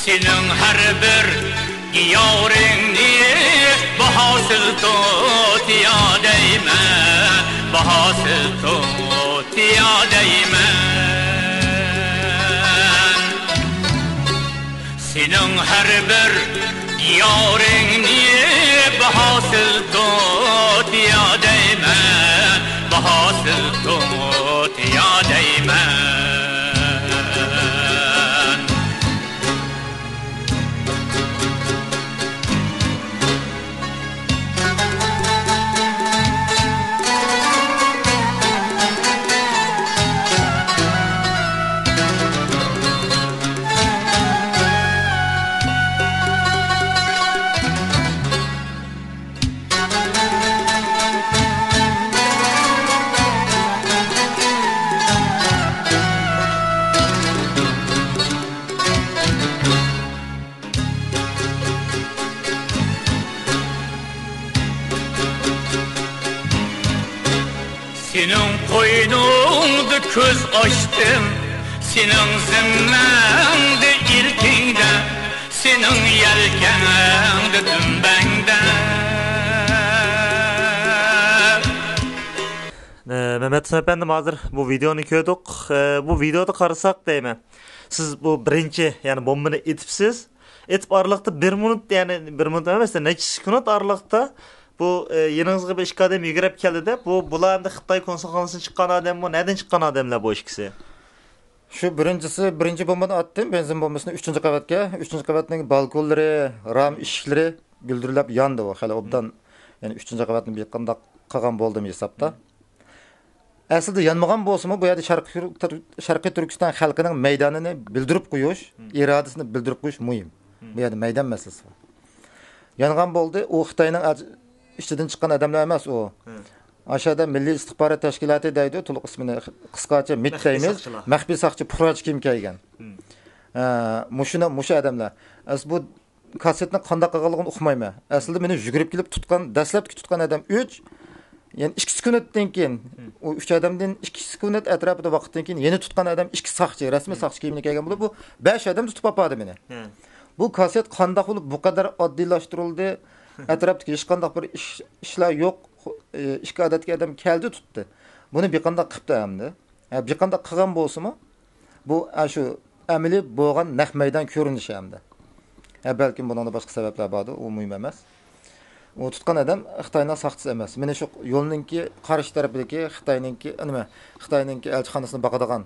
سېنىڭ ھەر بىر گىياھىڭنى باھاسىز توتىيا دەيمەن، باھاسىز توتىيا دەيمەن. سېنىڭ ھەر بىر گىياھىڭنى باھاسىز توتىيا دەيمەن، باھاسىز توتىيا دەيمەن. سېنىڭ قوينۇڭدا كۆز ئاچتىم، سېنىڭ زىممەڭدە ئىلكىڭدە، سېنىڭ يەلكەڭدە دۈمبەڭدە. ئە، مەمەت ھۈسەن ئەپەندىم، ھازىر بۇ ۋىدېئونى كۆردۇق. ئە، بۇ ۋىدېئودا قارىساق دەيمەن، سىز بۇ بىرىنچى، يەنى بومبىنى ئېتىپسىز. ئېتىپ ئارىلىقتا بىر مىنۇت، يەنى بىر مىنۇت ئەمەس، نەچچە سېكۇنت ئارىلىقتا بۇ، ئە، يېنىڭىزغا بىر ئىككى ئادەم يۈگۈرۈپ كەلدى-دە، بۇ، بۇلار ئەمدى خىتاي كونسۇلخانىسىدىن چىققان ئادەممۇ، نەدىن چىققان ئادەملەر بۇ ئىككىسى؟ شۇ بىرىنچىسى، بىرىنچى بومبىنى ئاتتىم، بېنزىن بومبىسىنى ئۈچىنچى قەۋەتكە. ئۈچىنچى قەۋەتنىڭ بالكونلىرى، رام ئىشىكلىرى گۈلدۈرلەپ ياندى ئۇ. خېلى ئوبدان، يەنى ئۈچىنچى قەۋەتنى بىر قانداق قىلغان بولدىم ھېسابتا. ئەسلىدە يانمىغان بولسىمۇ، بۇ يەردە شەرقىي تۈر-، شەرقىي تۈركىستان خەلقىنىڭ مەيدانىنى بىلدۈرۈپ قويۇش، ئىرادىسىنى بىلدۈرۈپ قويۇش مۇھىم. بۇ يەردە مەيدان مەسىلىسى بار. يانغان بولدى، ئۇ خىتاينىڭ ئەج-، ئىچىدىن چىققان ئادەملەر ئەمەس ئۇ. ئاشۇ يەردە مىللىي ئىستىخبارات تەشكىلاتى دەيدۇ، تولۇق ئىسمىنى قىسقىچە مىت دەيمىز. مەخپىي ساقچى، پۇراچ كىيىم كىيگەن. ھە، مۇشۇنى، مۇشۇ ئادەملەر. ئەس-، بۇ كاسسېتنى قانداق قىلغانلىقىنى ئۇقمايمەن. ئەسلىدە مېنى يۈگۈرۈپ كېلىپ تۇتقان، دەسلەپكى تۇتقان ئادەم ئۈچ، يەنى ئىككى سېكۇنتتىن كېيىن، ئۇ ئۈچ ئادەمدىن ئىككى سېكۇنت ئەتراپىدا ۋاقىتتىن كېيىن يەنە تۇتقان ئادەم ئىككى ساقچى، رەسمىي ساقچى كىيىمىنى كىيگەن بولۇپ، بۇ بەش ئادەم تۇتۇپ ئاپاردى مېنى. بۇ كاسسېت قانداق بولۇپ بۇ قەدەر ئاددىيلاشتۇرۇلدى؟ ئەتراپتىكى ھېچقانداق بىر ئىش، ئىشلار يوق. ئىككى ئادەتتىكى ئادەم كەلدى، تۇتتى. بۇنى بىر قانداق قىپتۇ ئەمدى؟ ھە، بىر قانداق قىلغان بولسىمۇ، بۇ، ئە، شۇ ئەمەلىي بولغان نەق مەيدان كۆرۈنۈشى ئەمدى. ھە، بەلكىم بۇنىڭدا باشقا سەۋەبلەر باردۇر، ئۇ مۇھىم ئەمەس. ئۇ تۇتقان ئادەم خىتاينىڭ ساقچىسى ئەمەس. مېنى شۇ يولنىڭكى قارشى تەرىپىدىكى خىتاينىڭكى، نېمە، خىتاينىڭكى ئەلچىخانىسىنى باقىدىغان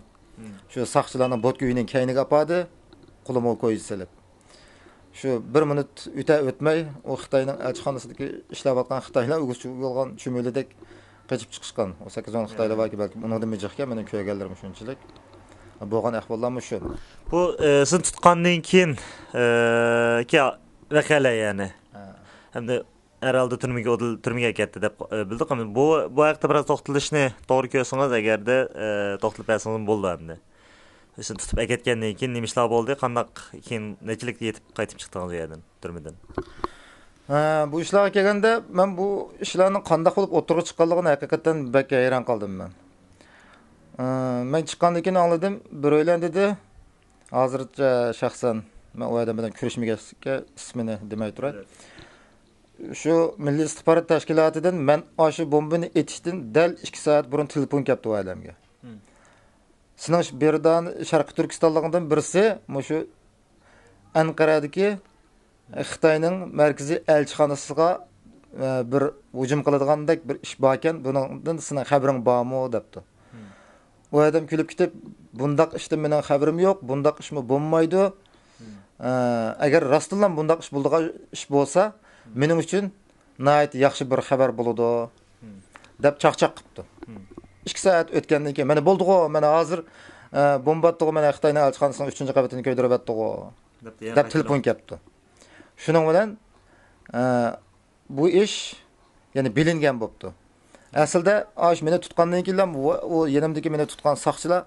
شۇ ساقچىلارنىڭ بوتكا ئۆيىنىڭ كەينىگە ئاپاردى، قولۇمغا كويزا سېلىپ. شۇ بىر مىنۇت ئۆتە ئۆتمەي، ئۇ خىتاينىڭ ئەلچىخانىسىدىكى ئىشلەۋاتقان خىتايلار ئۆگزە چۈشۈپ يۈرگەن چۈمۈلىدەك قېچىپ چىقىشقان. ئۇ سەككىز ئون خىتايلار باركەن، بەلكىم ئۇنىڭدىنمۇ جىقكەن، مېنىڭ كۆرگەنلىرىم شۇنچىلىك. بولغان ئەھۋاللارمۇ شۇ. بۇ، ئە، سىزنى تۇتقاندىن كېيىن، ئە، كى ۋەقەلەر، يەنى. ھە. ھەمدە ھەر ھالدا تۈرمىگە ئودىل-، تۈرمىگە ئەكەتتى دەپ، ئە، بىلدۇق. بۇ، بۇ ھەقتە بىراز توختىلىشنى توغرا كۆرسىڭىز، ئەگەردە، ئە، توختىلىپ بەرسىڭىز بولىدۇ ئەمدى. سىزنى تۇتۇپ ئەكەتكەندىن كېيىن نېمە ئىشلار بولدى؟ قانداق كېيىن نەچچىلىكتە يېتىپ قايتىپ چىقتىڭىز ئۇ يەردىن، تۈرمىدىن؟ ھە، بۇ ئىشلارغا كەلگەندە، مەن بۇ ئىشلارنىڭ قانداق بولۇپ ئوتتۇرىغا چىققانلىقىنى ھەقىقەتەن بەك ھەيران قالدىم مەن. ئە، مەن چىققاندىن كېيىن ئاڭلىدىم، بىرەيلەن دېدى، ھازىرچە شەخسەن مەن ئۇ ئادەم بىلەن كۆرۈشمىگەچكە ئىسمىنى دېمەي تۇراي. شۇ مىللىي ئىستىخبارات تەشكىلاتىدىن مەن ئاشۇ بومبىنى ئېتىشتىن دەل ئىككى سائەت بۇرۇن تېلېفون كەپتۇ ئۇ ئادەمگە. سېنىڭ ش-، بىردان شەرقىي تۈركىستانلىقىڭدىن بىرسى مۇشۇ ئەنقەرەدىكى خىتاينىڭ مەركىزىي ئەلچىخانىسىغا، ئە، بىر ھۇجۇم قىلىدىغاندەك بىر ئىش باركەن، بۇنىڭدىن سېنىڭ خەۋىرىڭ بارمۇ؟ دەپتۇ. ئۇ ئادەم كۈلۈپ كېتىپ، بۇنداق ئىشتىن مېنىڭ خەۋىرىم يوق، بۇنداق ئىشمۇ بولمايدۇ. ئە، ئەگەر راستتىنلا بۇنداق ئىش بولىدىغان ئىش بولسا، مېنىڭ ئۈچۈن ناھايىتى ياخشى بىر خەۋەر بولىدۇ، دەپ چاقچاق قىپتۇ. ئىككى سائەت ئۆتكەندىن كېيىن، مانا بولدىغۇ، مانا ھازىر، ئە، بومبا ئاتتىغۇ، مانا خىتاينىڭ ئەلچىخانىسىنىڭ ئۈچىنچى قەۋىتىنى كۆيدۈرۈۋەتتىغۇ. دەپ تېلېفون كەپتۇ. شۇنىڭ بىلەن، ئە، بۇ ئىش يەنە بىلىنگەن بوپتۇ. ئەسلىدە ئاش مېنى تۇتقاندىن كېيىنلا، ئۇ، ئۇ يېنىمدىكى مېنى تۇتقان ساقچىلار،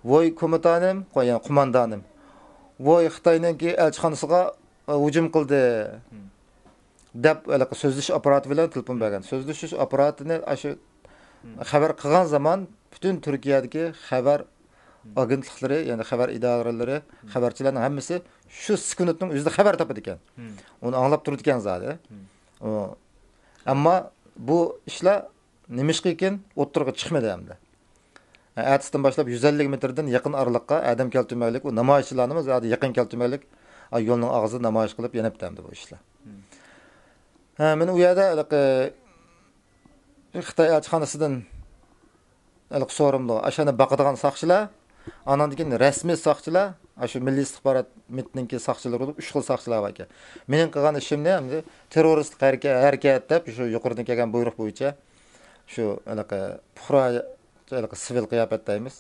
ۋوي كومېندانىم، يەنى قوماندانىم، ۋوي خىتاينىڭكى ئەلچىخانىسىغا، ئە، ھۇجۇم قىلدى، دەپ، ھېلىقى سۆزلىشىش ئاپپاراتى بىلەن تېلېفون بەرگەن. سۆزلىشىش ئاپپاراتىنى ئاشۇ خەۋەر قىلغان زامان پۈتۈن تۈركىيەدىكى خەۋەر ئاگېنتلىقلىرى، يەنى خەۋەر ئىدارىلىرى، خەۋەرچىلەرنىڭ ھەممىسى شۇ سېكۇنتنىڭ ئۆزىدە خەۋەر تاپىدىكەن. ئۇنى ئاڭلاپ تۇرىدىكەن زادى. ئۇ، ئەمما بۇ ئىشلار نېمىشقىكىن ئوتتۇرىغا چىقمىدى ئەمدى. ئەتىسىدىن باشلاپ يۈز ئەللىك مېتىردىن يېقىن ئارىلىققا ئادەم كەلتۈرمەيلىك، ئۇ نامايىشچىلارنىمۇ زادى يېقىن كەلتۈرمەيلىك، ئا، يولنىڭ ئاغزىدا نامايىش قىلىپ يېنىپتۇ ئەمدى بۇ ئىشلار. ھە، مېنى ئۇ يەردە ھېلىقى خىتاي ئەلچىخانىسىدىن ھېلىقى سورۇمدۇ. ئاشۇنى باقىدىغان ساقچىلار، ئاناندىن كېيىن رەسمىي ساقچىلار، ئاشۇ مىللىي ئىستىخبارات مىتنىڭكى ساقچىلىرى بولۇپ، ئۈچ خىل ساقچىلار بار ئىكەن. مېنىڭ قىلغان ئىشىمنى ئەمدى تېررورىستلىق ھەرىكە-، ھەرىكەت دەپ، شۇ يۇقىرىدىن كەلگەن بۇيرۇق بويىچە شۇ ھېلىقى پۇقرا، ھېلىقى سىۋىل قىياپەتتە دەيمىز.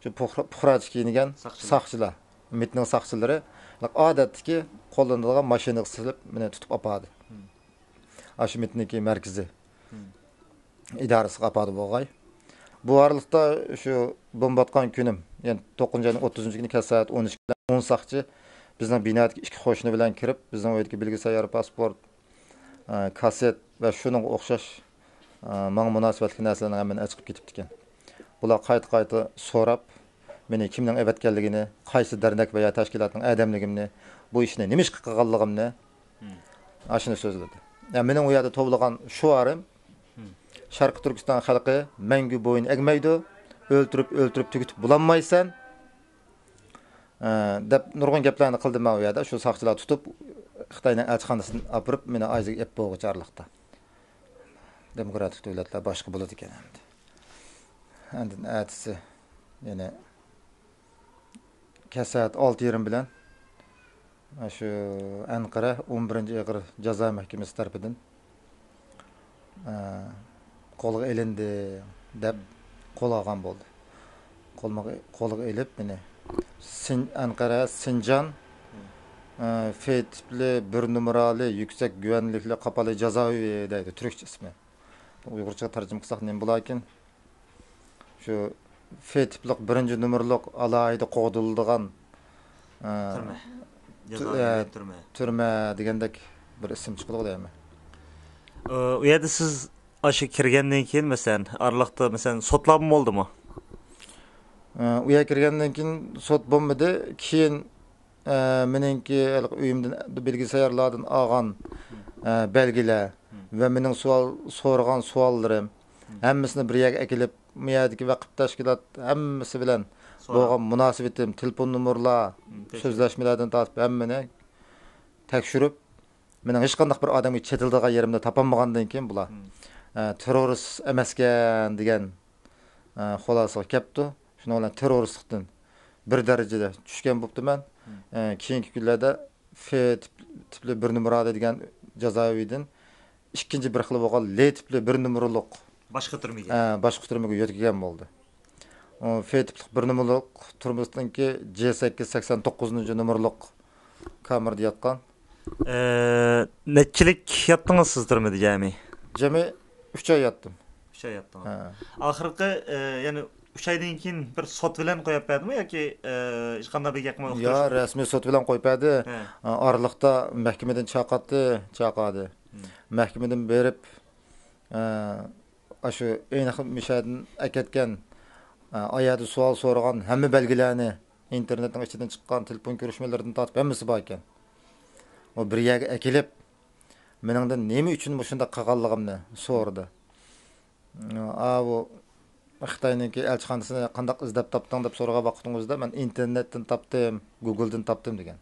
شۇ پۇقرا-، پۇقراچە كىيىنگەن ساقچىلار. ساقچىلار، مىتنىڭ ساقچىلىرى ئادەتتىكى قوللىنىدىغان ماشىنىغا سېلىپ مېنى تۇتۇپ ئاپاردى. ئاشۇ مىتنىڭكى مەركىزى ئىدارىسىغا ئاپارىدۇ بولغاي. بۇ ئارىلىقتا شۇ بومبا ئاتقان كۈنۈم، يەنى توققۇزىنچى ئاينىڭ ئوتتۇزىنچى كۈنى كەچ سائەت ئون ئىككىدە ئون ساقچى بىزنىڭ بىنادىكى ئىككى قوشنا بىلەن كىرىپ، بىزنىڭ ئۆيدىكى بىلگە سەييارە پاسپورت، ئە، كاسسېت ۋە شۇنىڭغا ئوخشاش، ئە، ماڭا مۇناسىۋەتلىك نەرسىلەرنىڭ ھەممىنى ئەچىقىپ كېتىپتىكەن. بۇلار قايتا-قايتا سوراپ، مېنى كىمنىڭ ئەۋەتكەنلىكىنى، قايسى دەرنەك ۋە يا تەشكىلاتنىڭ ئادەملىكىمنى، بۇ ئىشنى نېمىشقا قىلغانلىقىمنى، ئاشۇنى سۆزلىدى. يا، مېنىڭ ئۇ يەردە توۋلىغان شوئارىم، شەرقىي تۈركىستان خەلقى مەڭگۈ بويۇن ئەگمەيدۇ، ئۆلتۈرۈپ، ئۆلتۈرۈپ تۈگىتىپ بولالمايسەن، ئە، دەپ نۇرغۇن گەپلەرنى قىلدىم مەن ئۇ يەردە. شۇ ساقچىلار تۇتۇپ، خىتاينىڭ ئەلچىخانىسىدىن ئاپىرىپ، مېنى ئايزىگە ئېلىپ بولغۇچە ئارىلىقتا. دېموكراتىك دۆلەتلەر باشقا بولىدىكەن ئەمدى. ئاندىن ئەتىسى يەنە كەچ سائەت ئالتە يېرىم بىلەن شۇ ئەنقەرە ئون بىرىنچى ئېغىر جازا مەھكىمىسى تەرىپىدىن، ئە، قولغا ئېلىندى دەپ قول ئالغان بولدى. قولمىغا-، قولغا ئېلىپ مېنى سىن-، ئەنقەرە سىنجان، ئە، ف تىپلى بىر نومۇرالى يۈكسەك گۈۋەنلىكلىك قاپالى جازاۋى دەيدۇ، تۈركچە ئىسمى. ئۇيغۇرچىغا تەرجىمە قىلساق نېمە بولاركىن؟ شۇ ف تىپلىق بىرىنچى نومۇرلۇق ئالاھىدە قوغدىلىدىغان، ئە، تۈرمە. تۈ-، جازائىر ئە، تۈرمە. تۈرمە دېگەندەك بىر ئىسىم چىقىدىغۇ دەيمەن. ئۇ يەردە سىز ئاشۇ كىرگەندىن كېيىن، مەسىلەن، ئارىلىقتا، مەسىلەن، سوتلارمۇ بولدىمۇ؟ ئە، ئۇ يەرگە كىرگەندىن كېيىن سوت بولمىدى. كېيىن، ئە، مېنىڭكى ھېلىقى ئۆيۈمدىن بىلگە سەييارىلاردىن ئالغان، ئە، بەلگىلەر ۋە مېنىڭ سوئال سورىغان سوئاللىرىم ھەممىسىنى بىر يەرگە ئەكېلىپ، بۇ يەردىكى ۋەقىپ تەشكىلات ھەممىسى بىلەن سوراپ. بولغان مۇناسىۋىتىم، تېلېفون نومۇرلار، مم، تەكشۈرۈپ. سۆزلەشمىلەردىن تارتىپ ھەممىنى تەكشۈرۈپ، مېنىڭ ھېچقانداق بىر ئادەمگە چېتىلىدىغان يېرىمنى تاپالمىغاندىن كېيىن بۇلار، مم. ئە، تېررورىست ئەمەسكەن دېگەن، ئە، خۇلاسىغا كەپتۇ. شۇنىڭ بىلەن تېررورىستلىقتىن بىر دەرىجىدە چۈشكەن بوپتۇمەن. مم. ئە، كېيىنكى كۈنلەردە ف تىپ-، تىپلىك بىر نومۇرالى دېگەن جازاۋىدىن ئىككىنچى بىر خىل بولغان ل تىپلىك بىر نومۇرلۇق، باشقا تۈرمىگە. ئە، باشقا تۈرمىگە يۆتكىگەن بولدى. ئۇ ف تىپلىق بىر نومۇرلۇق تۈرمىسىنىڭكى ج سەككىز سەكسەن توققۇزىنچى نومۇرلۇق كامېردا ياتقان. ئە، نەچچىلىك ياتتىڭىز سىز تۈرمىدە جەمئىي؟ جەمئىي ئۈچ ئاي ياتتىم. ئۈچ ئاي ياتتىڭىز. ھە. ئاخىرقى، ئە، يەنى ئۈچ ئايدىن كېيىن بىر سوت بىلەن قويۇپ بەردىمۇ ياكى، ئە، ھېچقانداق بىر گەپمۇ يوق؟ يا، رەسمىي سوت بىلەن قويۇپ بەردى. ھە. ئارىلىقتا مەھكىمىدىن چاقاتتى، چاقادى. مەھكىمىدىن بېرىپ، ئە، ئاشۇ ئېنىق مۇشەدىن ئەكەتكەن، ئە، ئايەردە سوئال سورىغان ھەممە بەلگىلەرنى، ئىنتېرنېتنىڭ ئىچىدىن چىققان تېلېفون كۆرۈشمىلىرىدىن تارتىپ ھەممىسى بار ئىكەن. ئۇ بىر يەرگە ئەكېلىپ، مېنىڭدىن نېمە ئۈچۈن مۇشۇنداق قىلغانلىقىمنى سورىدى. ئاۋۇ خىتاينىڭكى ئەلچىخانىسىنى قانداق ئىزدەپ تاپتىڭ دەپ سورىغان ۋاقتىڭىزدا، مەن ئىنتېرنېتتىن تاپتىم، گۇگلدىن تاپتىم دېگەن.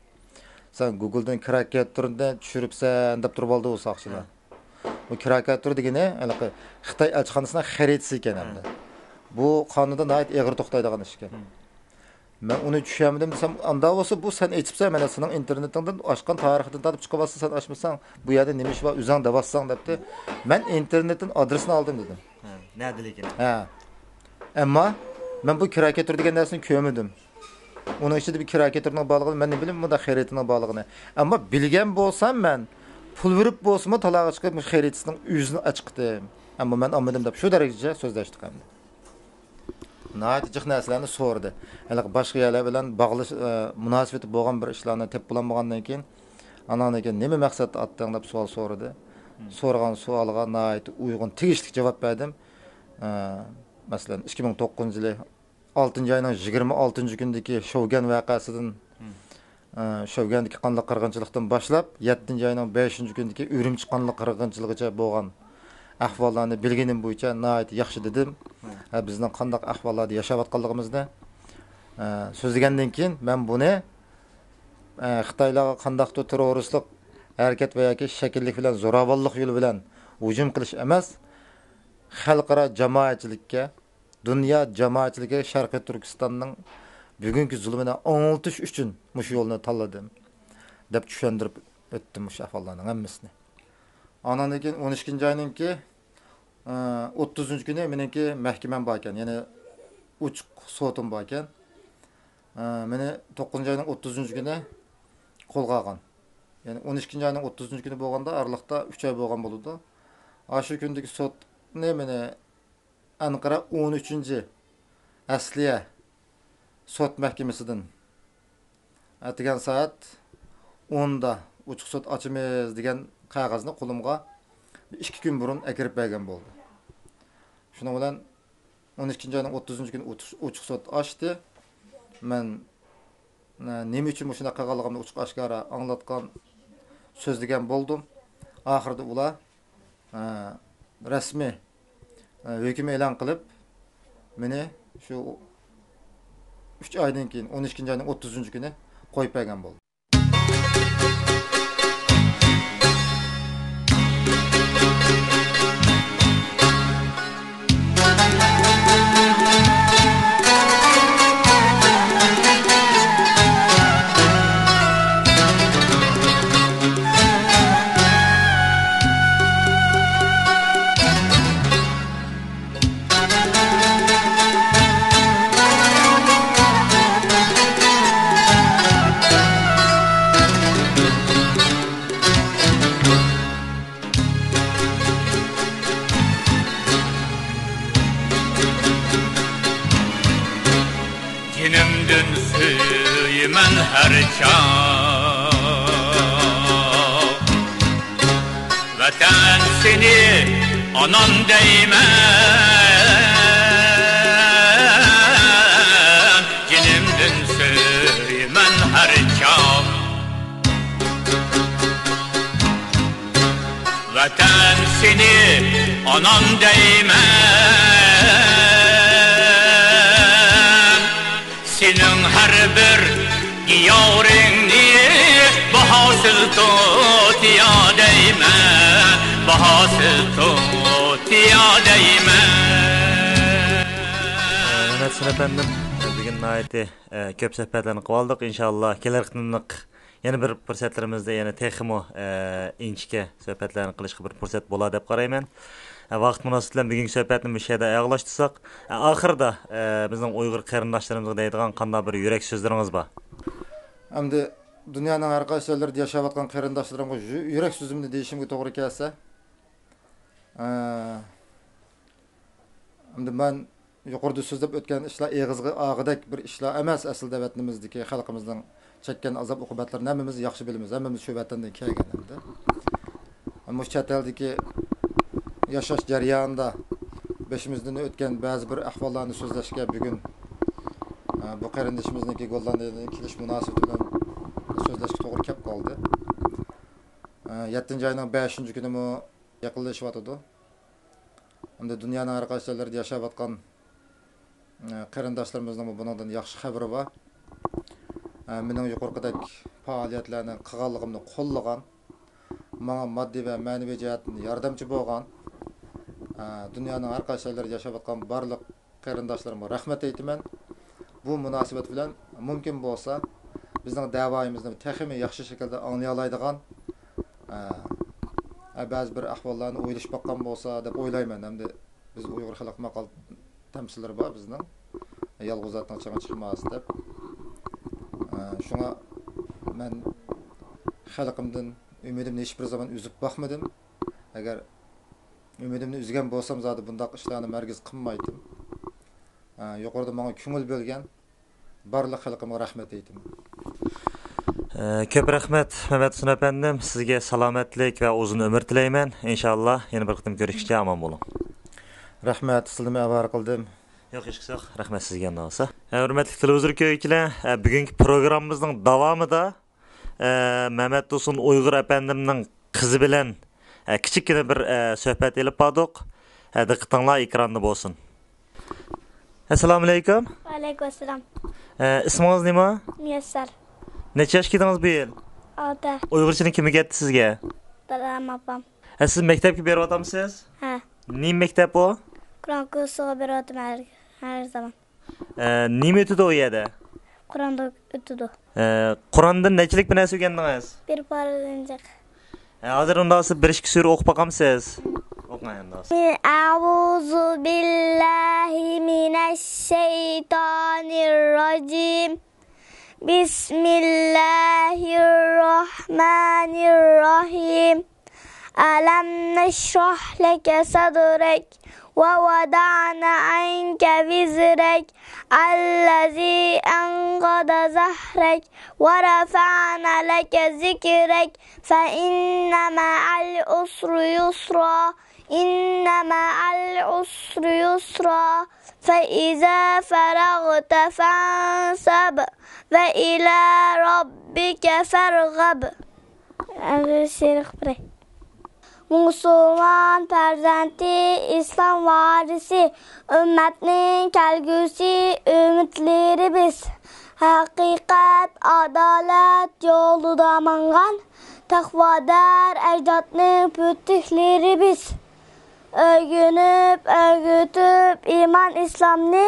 سەن گۇگلدىن كراكاتورنى چۈشۈرۈپسەن دەپ تۇرۇپ ئالدى ئۇ ساقچىلار. ھە. بۇ كراكاتور دېگىنى ھېلىقى خىتاي ئەلچىخانىسىنىڭ خەرىتىسى ئىكەن ھە. ئەمدى. بۇ قانۇندا ناھايىتى ئېغىر توختايدىغان ئىش ئىكەن. ھە. مەن ئۇنى چۈشەنمىدىم دېسەم، ئاندا بولسا بۇ سەن ئېچىپسەن، مانا سېنىڭ ئىنتېرنېتىڭدىن ئاچقان تارىخىدىن تارتىپ چىقىۋالسا سەن ئاچمىساڭ، بۇ يەردە نېمە ئىش بار، ئۆزۈڭ دەۋاتساڭ دەپتۇ. مەن ئىنتېرنېتتىن ئادرېسنى ئالدىم دېدىم. ھە، نەدىلىكىنى؟ ھە. ئەمما مەن بۇ كراكاتور دېگەن نەرسىنى كۆرمىدىم. ئۇنىڭ ئىچىدە بىر كىرا كېتىرنىڭ بارلىقىنى مەن نېمە بىلىمەن، مۇنداق خېرىدىنىڭ بارلىقىنى. ئەمما بىلگەن بولسام مەن، پۇل بېرىپ بولسىمۇ تالاغا چىقىپ خېرىدىسىنىڭ ئۆزىنى ئاچقىتىم. ئەمما مەن ئالمىدىم دەپ شۇ دەرىجىچە سۆزلەشتۇق ئەمدى. ناھايىتى جىق نەرسىلەرنى سورىدى. ھېلىقى باشقا يەرلەر بىلەن باغلىش، ئە، مۇناسىۋىتى بولغان بىر ئىشلارنى تېپىپ بولالمىغاندىن كېيىن، ئاناندىن كېيىن نېمە مەقسەتتە ئاتتىڭ دەپ سوئال سورىدى. سورىغان سوئالىغا ناھايىتى ئۇيغۇن، تېگىشلىك جاۋاب بەردىم. ئە، مەسىلەن، ئىككى مىڭ توققۇزىنچى يىلى ئالتىنچى ئاينىڭ يىگىرمە ئالتىنچى كۈنىدىكى شوۋگەن ۋەقەسىدىن، ئە، شوۋگەندىكى قانلىق قىرغىنچىلىقتىن باشلاپ، يەتتىنچى ئاينىڭ بەشىنچى كۈنىدىكى ئۈرۈمچى قانلىق قىرغىنچىلىقىغىچە بولغان ئەھۋاللارنى بىلگىنىم بويىچە ناھايىتى ياخشى دېدىم. ھە، بىزنىڭ قانداق ئەھۋاللاردا ياشاۋاتقانلىقىمىزنى، ئە، سۆزلىگەندىن كېيىن، مەن بۇنى، ئە، خىتايلارغا قانداقتۇر تېررورىستلىق ھەرىكەت ۋە ياكى شەكىللىك بىلەن زوراۋانلىق يولى بىلەن ھۇجۇم قىلىش ئەمەس، خەلقئارا جامائەتچىلىككە، دۇنيا جامائەتچىلىكى شەرقىي تۈركىستاننىڭ بۈگۈنكى زۇلۇمىنى ئاڭلىتىش ئۈچۈن مۇشۇ يولنى تاللىدىم، دەپ چۈشەندۈرۈپ ئۆتتۈم مۇشۇ ئەھۋاللارنىڭ ھەممىسىنى. ئانان كېيىن ئون ئىككىنچى ئاينىڭكى، ئە، ئوتتۇزىنچى كۈنى مېنىڭكى مەھكىمەم باركەن، يەنى ئوچۇق سوتۇم باركەن. ئە، مېنى توققۇزىنچى ئاينىڭ ئوتتۇزىنچى كۈنى قولغا ئالغان. يەنى ئون ئىككىنچى ئاينىڭ ئوتتۇزىنچى كۈنى بولغاندا ئارىلىقتا ئۈچ ئاي بولغان بولىدۇ. ئاشۇ كۈندىكى سوتنى مېنى ئەنقەرە ئون ئۈچىنچى ئەسلىيە سوت مەھكىمىسىدىن ئەتىگەن سائەت ئوندا ئوچۇق سوت ئاچىمىز دېگەن قەغەزنى قولۇمغا بىر ئىككى كۈن بۇرۇن ئەكىرىپ بەرگەن بولدى. شۇنىڭ بىلەن ئون ئىككىنچى ئاينىڭ ئوتتۇزىنچى كۈنى ئوچۇق، ئوچۇق سوت ئاچتى. مەن، ئە، نېمە ئۈچۈن مۇشۇنداق قىلغانلىقىمنى ئوچۇق ئاشكارا ئاڭلاتقان، سۆزلىگەن بولدۇم. ئاخىرىدا ئۇلار، ئە، رەسمىي، ئە، ھۆكۈم ئېلان قىلىپ، مېنى شۇ ئۈچ ئايدىن كېيىن، ئون ئىككىنچى ئاينىڭ ئوتتۇزىنچى كۈنى قويۇپ بەرگەن بولدى. جېنىمدىن سۆيىمەن ھەر چاغ. ۋەتەن سېنى ئانام دەيمەن، جېنىمدىن سۆيىمەن ھەر چاغ. ۋەتەن سېنى ئانام دەيمەن. سېنىڭ ھەر بىر دىيارىڭنى باھاسىز توتىيا دەيمەن، باھاسىز توتىيا دەيمەن. ھۆرمەتلىك ئەپەندىم، بۈگۈن ناھايىتى، ئە، كۆپ سۆھبەتلەرنى قىلىۋالدۇق. ئىنشاللا كېلەر قېتىملىق يەنە بىر پۇرسەتلىرىمىزدە يەنە تېخىمۇ، ئە، ئىنچىكە سۆھبەتلەرنى قىلىشقا بىر پۇرسەت بولار دەپ قارايمەن. ئە، ۋاقىت مۇناسىۋىتى بىلەن بۈگۈنكى سۆھبەتنى مۇشۇ يەردە ئاياغلاشتۇرساق، ئە، ئاخىرىدا، ئە، بىزنىڭ ئۇيغۇر قېرىنداشلىرىمىزغا دەيدىغان قانداق بىر يۈرەك سۆزلىرىڭىز بار؟ ئەمدى دۇنيانىڭ ھەر قايسى جايلىرىدا ياشاۋاتقان قېرىنداشلىرىمغا يۈ-، يۈرەك سۆزۈمنى دېيىشىمگە توغرا كەلسە، ئە، ئەمدى مەن يۇقىرىدا سۆزلەپ ئۆتكەن ئىشلار ئېغىزغا ئالغۇدەك بىر ئىشلار ئەمەس ئەسلىدە ۋەتىنىمىزدىكى خەلقىمىزنىڭ چەككەن ئازاب ئوقۇبەتلىرىنى ھەممىمىز ياخشى بىلىمىز، ھەممىمىز شۇ ۋەتەندىن كەلگەن ئەمدى. مۇشۇ چەت ئەلدىكى ياشاش جەريانىدا بېشىمىزدىن ئۆتكەن بەزى بىر ئەھۋاللارنى سۆزلەشكە بۈگۈن، ئە، بۇ قېرىندىشىمىزنىڭكى گوللاندىيەدىن كېلىش مۇناسىۋىتى بىلەن سۆزلەشكە توغرا كەپ قالدى. ئە، يەتتىنچى ئاينىڭ بەشىنچى كۈنىمۇ يېقىنلىشىۋاتىدۇ. ئەمدى دۇنيانىڭ ھەر قايسى جايلىرىدا ياشاۋاتقان، ئە، قېرىنداشلىرىمىزنىڭمۇ بۇنىڭدىن ياخشى خەۋىرى بار. ئە، مېنىڭ يۇقىرىقىدەك پائالىيەتلەرنى قىلغانلىقىمنى قوللىغان، ماڭا ماددىي ۋە مەنىۋى جەھەتتىن ياردەمچى بولغان، ئە، دۇنيانىڭ ھەر قايسى جايلىرىدا ياشاۋاتقان بارلىق قېرىنداشلىرىمغا رەھمەت ئېيتىمەن. بۇ مۇناسىۋەت بىلەن مۇمكىن بولسا بىزنىڭ دەۋايىمىزنى تېخىمۇ ياخشى شەكىلدە ئاڭلىيالايدىغان، ئە، بەزى بىر ئەھۋاللارنى ئويلىشىپ باققان بولسا دەپ ئويلايمەن. ئەمدى بىز ئۇيغۇر خەلق ماقال تەمسىللىرى بار بىزنىڭ، يالغۇز ئاتنىڭ چېڭى چىقماس دەپ. شۇڭا مەن خەلقىمدىن ئۈمىدىمنى ھېچبىر زامان ئۈزۈپ باقمىدىم. ئەگەر ئۈمىدىمنى ئۈزگەن بولسام، زادى بۇنداق ئىشلارنى ھەرگىز قىلمايتتىم. ئە، يۇقىرىدا ماڭا كۆڭۈل بۆلگەن بارلىق خەلقىمگە رەھمەت ئېيتىمەن. ئە، كۆپ رەھمەت، مەمەت ھۇسېن ئەپەندىم. سىزگە سالامەتلىك ۋە ئۇزۇن ئۆمۈر تىلەيمەن. ئىنشاللا، يەنە بىر قېتىم كۆرۈشكىچە ئامان بولۇڭ. رەھمەت، سىزنىمۇ ئاۋارە قىلدىم. يوق، ھېچقىسى يوق. رەھمەت سىزگە ئەمدى بولسا. ئە، ھۆرمەتلىك تېلېۋىزور كۆرگۈچىلەر، ئە، بۈگۈنكى پروگراممىمىزنىڭ داۋامىدا، ئە، مەمەت ھۇسېن ئۇيغۇر ئەپەندىمنىڭ قىزى بىلەن، ئە، كىچىككىنە بىر، ئە، سۆھبەت ئېلىپ باردۇق. ئە، دىققىتىڭلار ئېكراندا بولسۇن. ئەسسالامۇئەلەيكۇم. ۋەئەلەيكۇم ئەسسالام. ئە، ئىسمىڭىز نېمە؟ مۇيەسسەر. نەچچە ياشقا كىردىڭىز بۇ يىل؟ ئالتە. ئۇيغۇرچىنى كىم ئۆگەتتى سىزگە؟ دادام، ئاپام. ھە، سىز مەكتەپكە بېرىۋاتامسىز؟ ھە. نېمە مەكتەپ ئۇ؟ قۇرئان كۇرسىغا بېرىۋاتىمەن ھەر، ھەر زامان. ئە، نېمە ئۆتىدۇ ئۇ يەردە؟ قۇرئان ئۆتىدۇ. ئە، قۇرئاندىن نەچچىلىك بىر نەرسە ئۆگەندىڭىز؟ بىر پارە ئىنجىق. ئە، ھازىر ئۇنداق بولسا بىر ئىككى سۈرە ئوقۇپ باقامسىز؟ ئوقۇڭ ئەمدى. أعوذ بالله من الشيطان الرجيم. بسم الله الرحمن الرحيم. ألم نشرح لك صدرك ووضعنا عنك وزرك الذي أنقض ظهرك ورفعنا لك ذكرك فإن مع العسر يسرا إن مع العسر يسرا فإذا فرغت فانصب وإلى ربك فارغب. ئەمدى شېئىر ئوقۇپ بېرەي. مۇسۇلمان پەرزەنتى، ئىسلام ۋارىسى، ئۈممەتنىڭ كەلگۈسى، ئۈمىدلىرى بىز. ھەقىقەت، ئادالەت يولىدا ماڭغان، تەقۋادار ئەجدادنىڭ پۈتۈكلىرى بىز. ئۆگىنىپ، ئۆگىتىپ ئىمان ئىسلامنى،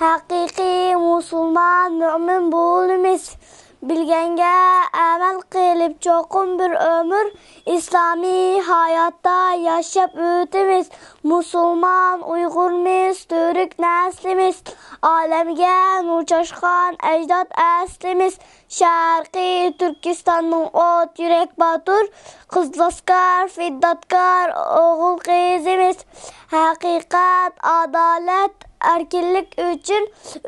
ھەقىقىي مۇسۇلمان مۆمىن بولىمىز. بىلگەنگە ئەمەل قىلىپ، چوقۇم بىر ئۆمۈر ئىسلامىي ھاياتتا ياشاپ ئۆتىمىز. مۇسۇلمان ئۇيغۇرمىز، تۈرك نەسلىمىز، ئالەمگە نۇر چاچقان ئەجداد ئەسلىمىز. شەرقىي تۈركىستاننىڭ ئوت يۈرەك باتۇر، قىزىل ئەسكەر، پىداكار ئوغۇل قىزىمىز. ھەقىقەت، ئادالەت، ئەركىنلىك ئۈچۈن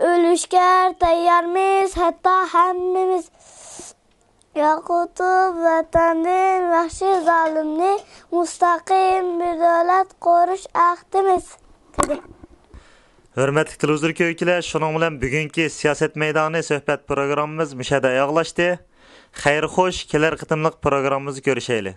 ئۆلۈشكە تەييارمىز ھەتتا ھەممىمىز. يوقىتىپ ۋەتەندىن ۋەھشىي زالىمنى، مۇستەقىم بىر دۆلەت قۇرۇش ئەھدىمىز، دېدى. ھۆرمەتلىك تېلېۋىزور كۆرگۈچىلەر، شۇنىڭ بىلەن بۈگۈنكى سىياسەت مەيدانى سۆھبەت پروگراممىمىز مۇشۇ يەردە ئاياغلاشتى. خەير خوش، كېلەر قېتىملىق پروگراممىمىزدا كۆرۈشەيلى.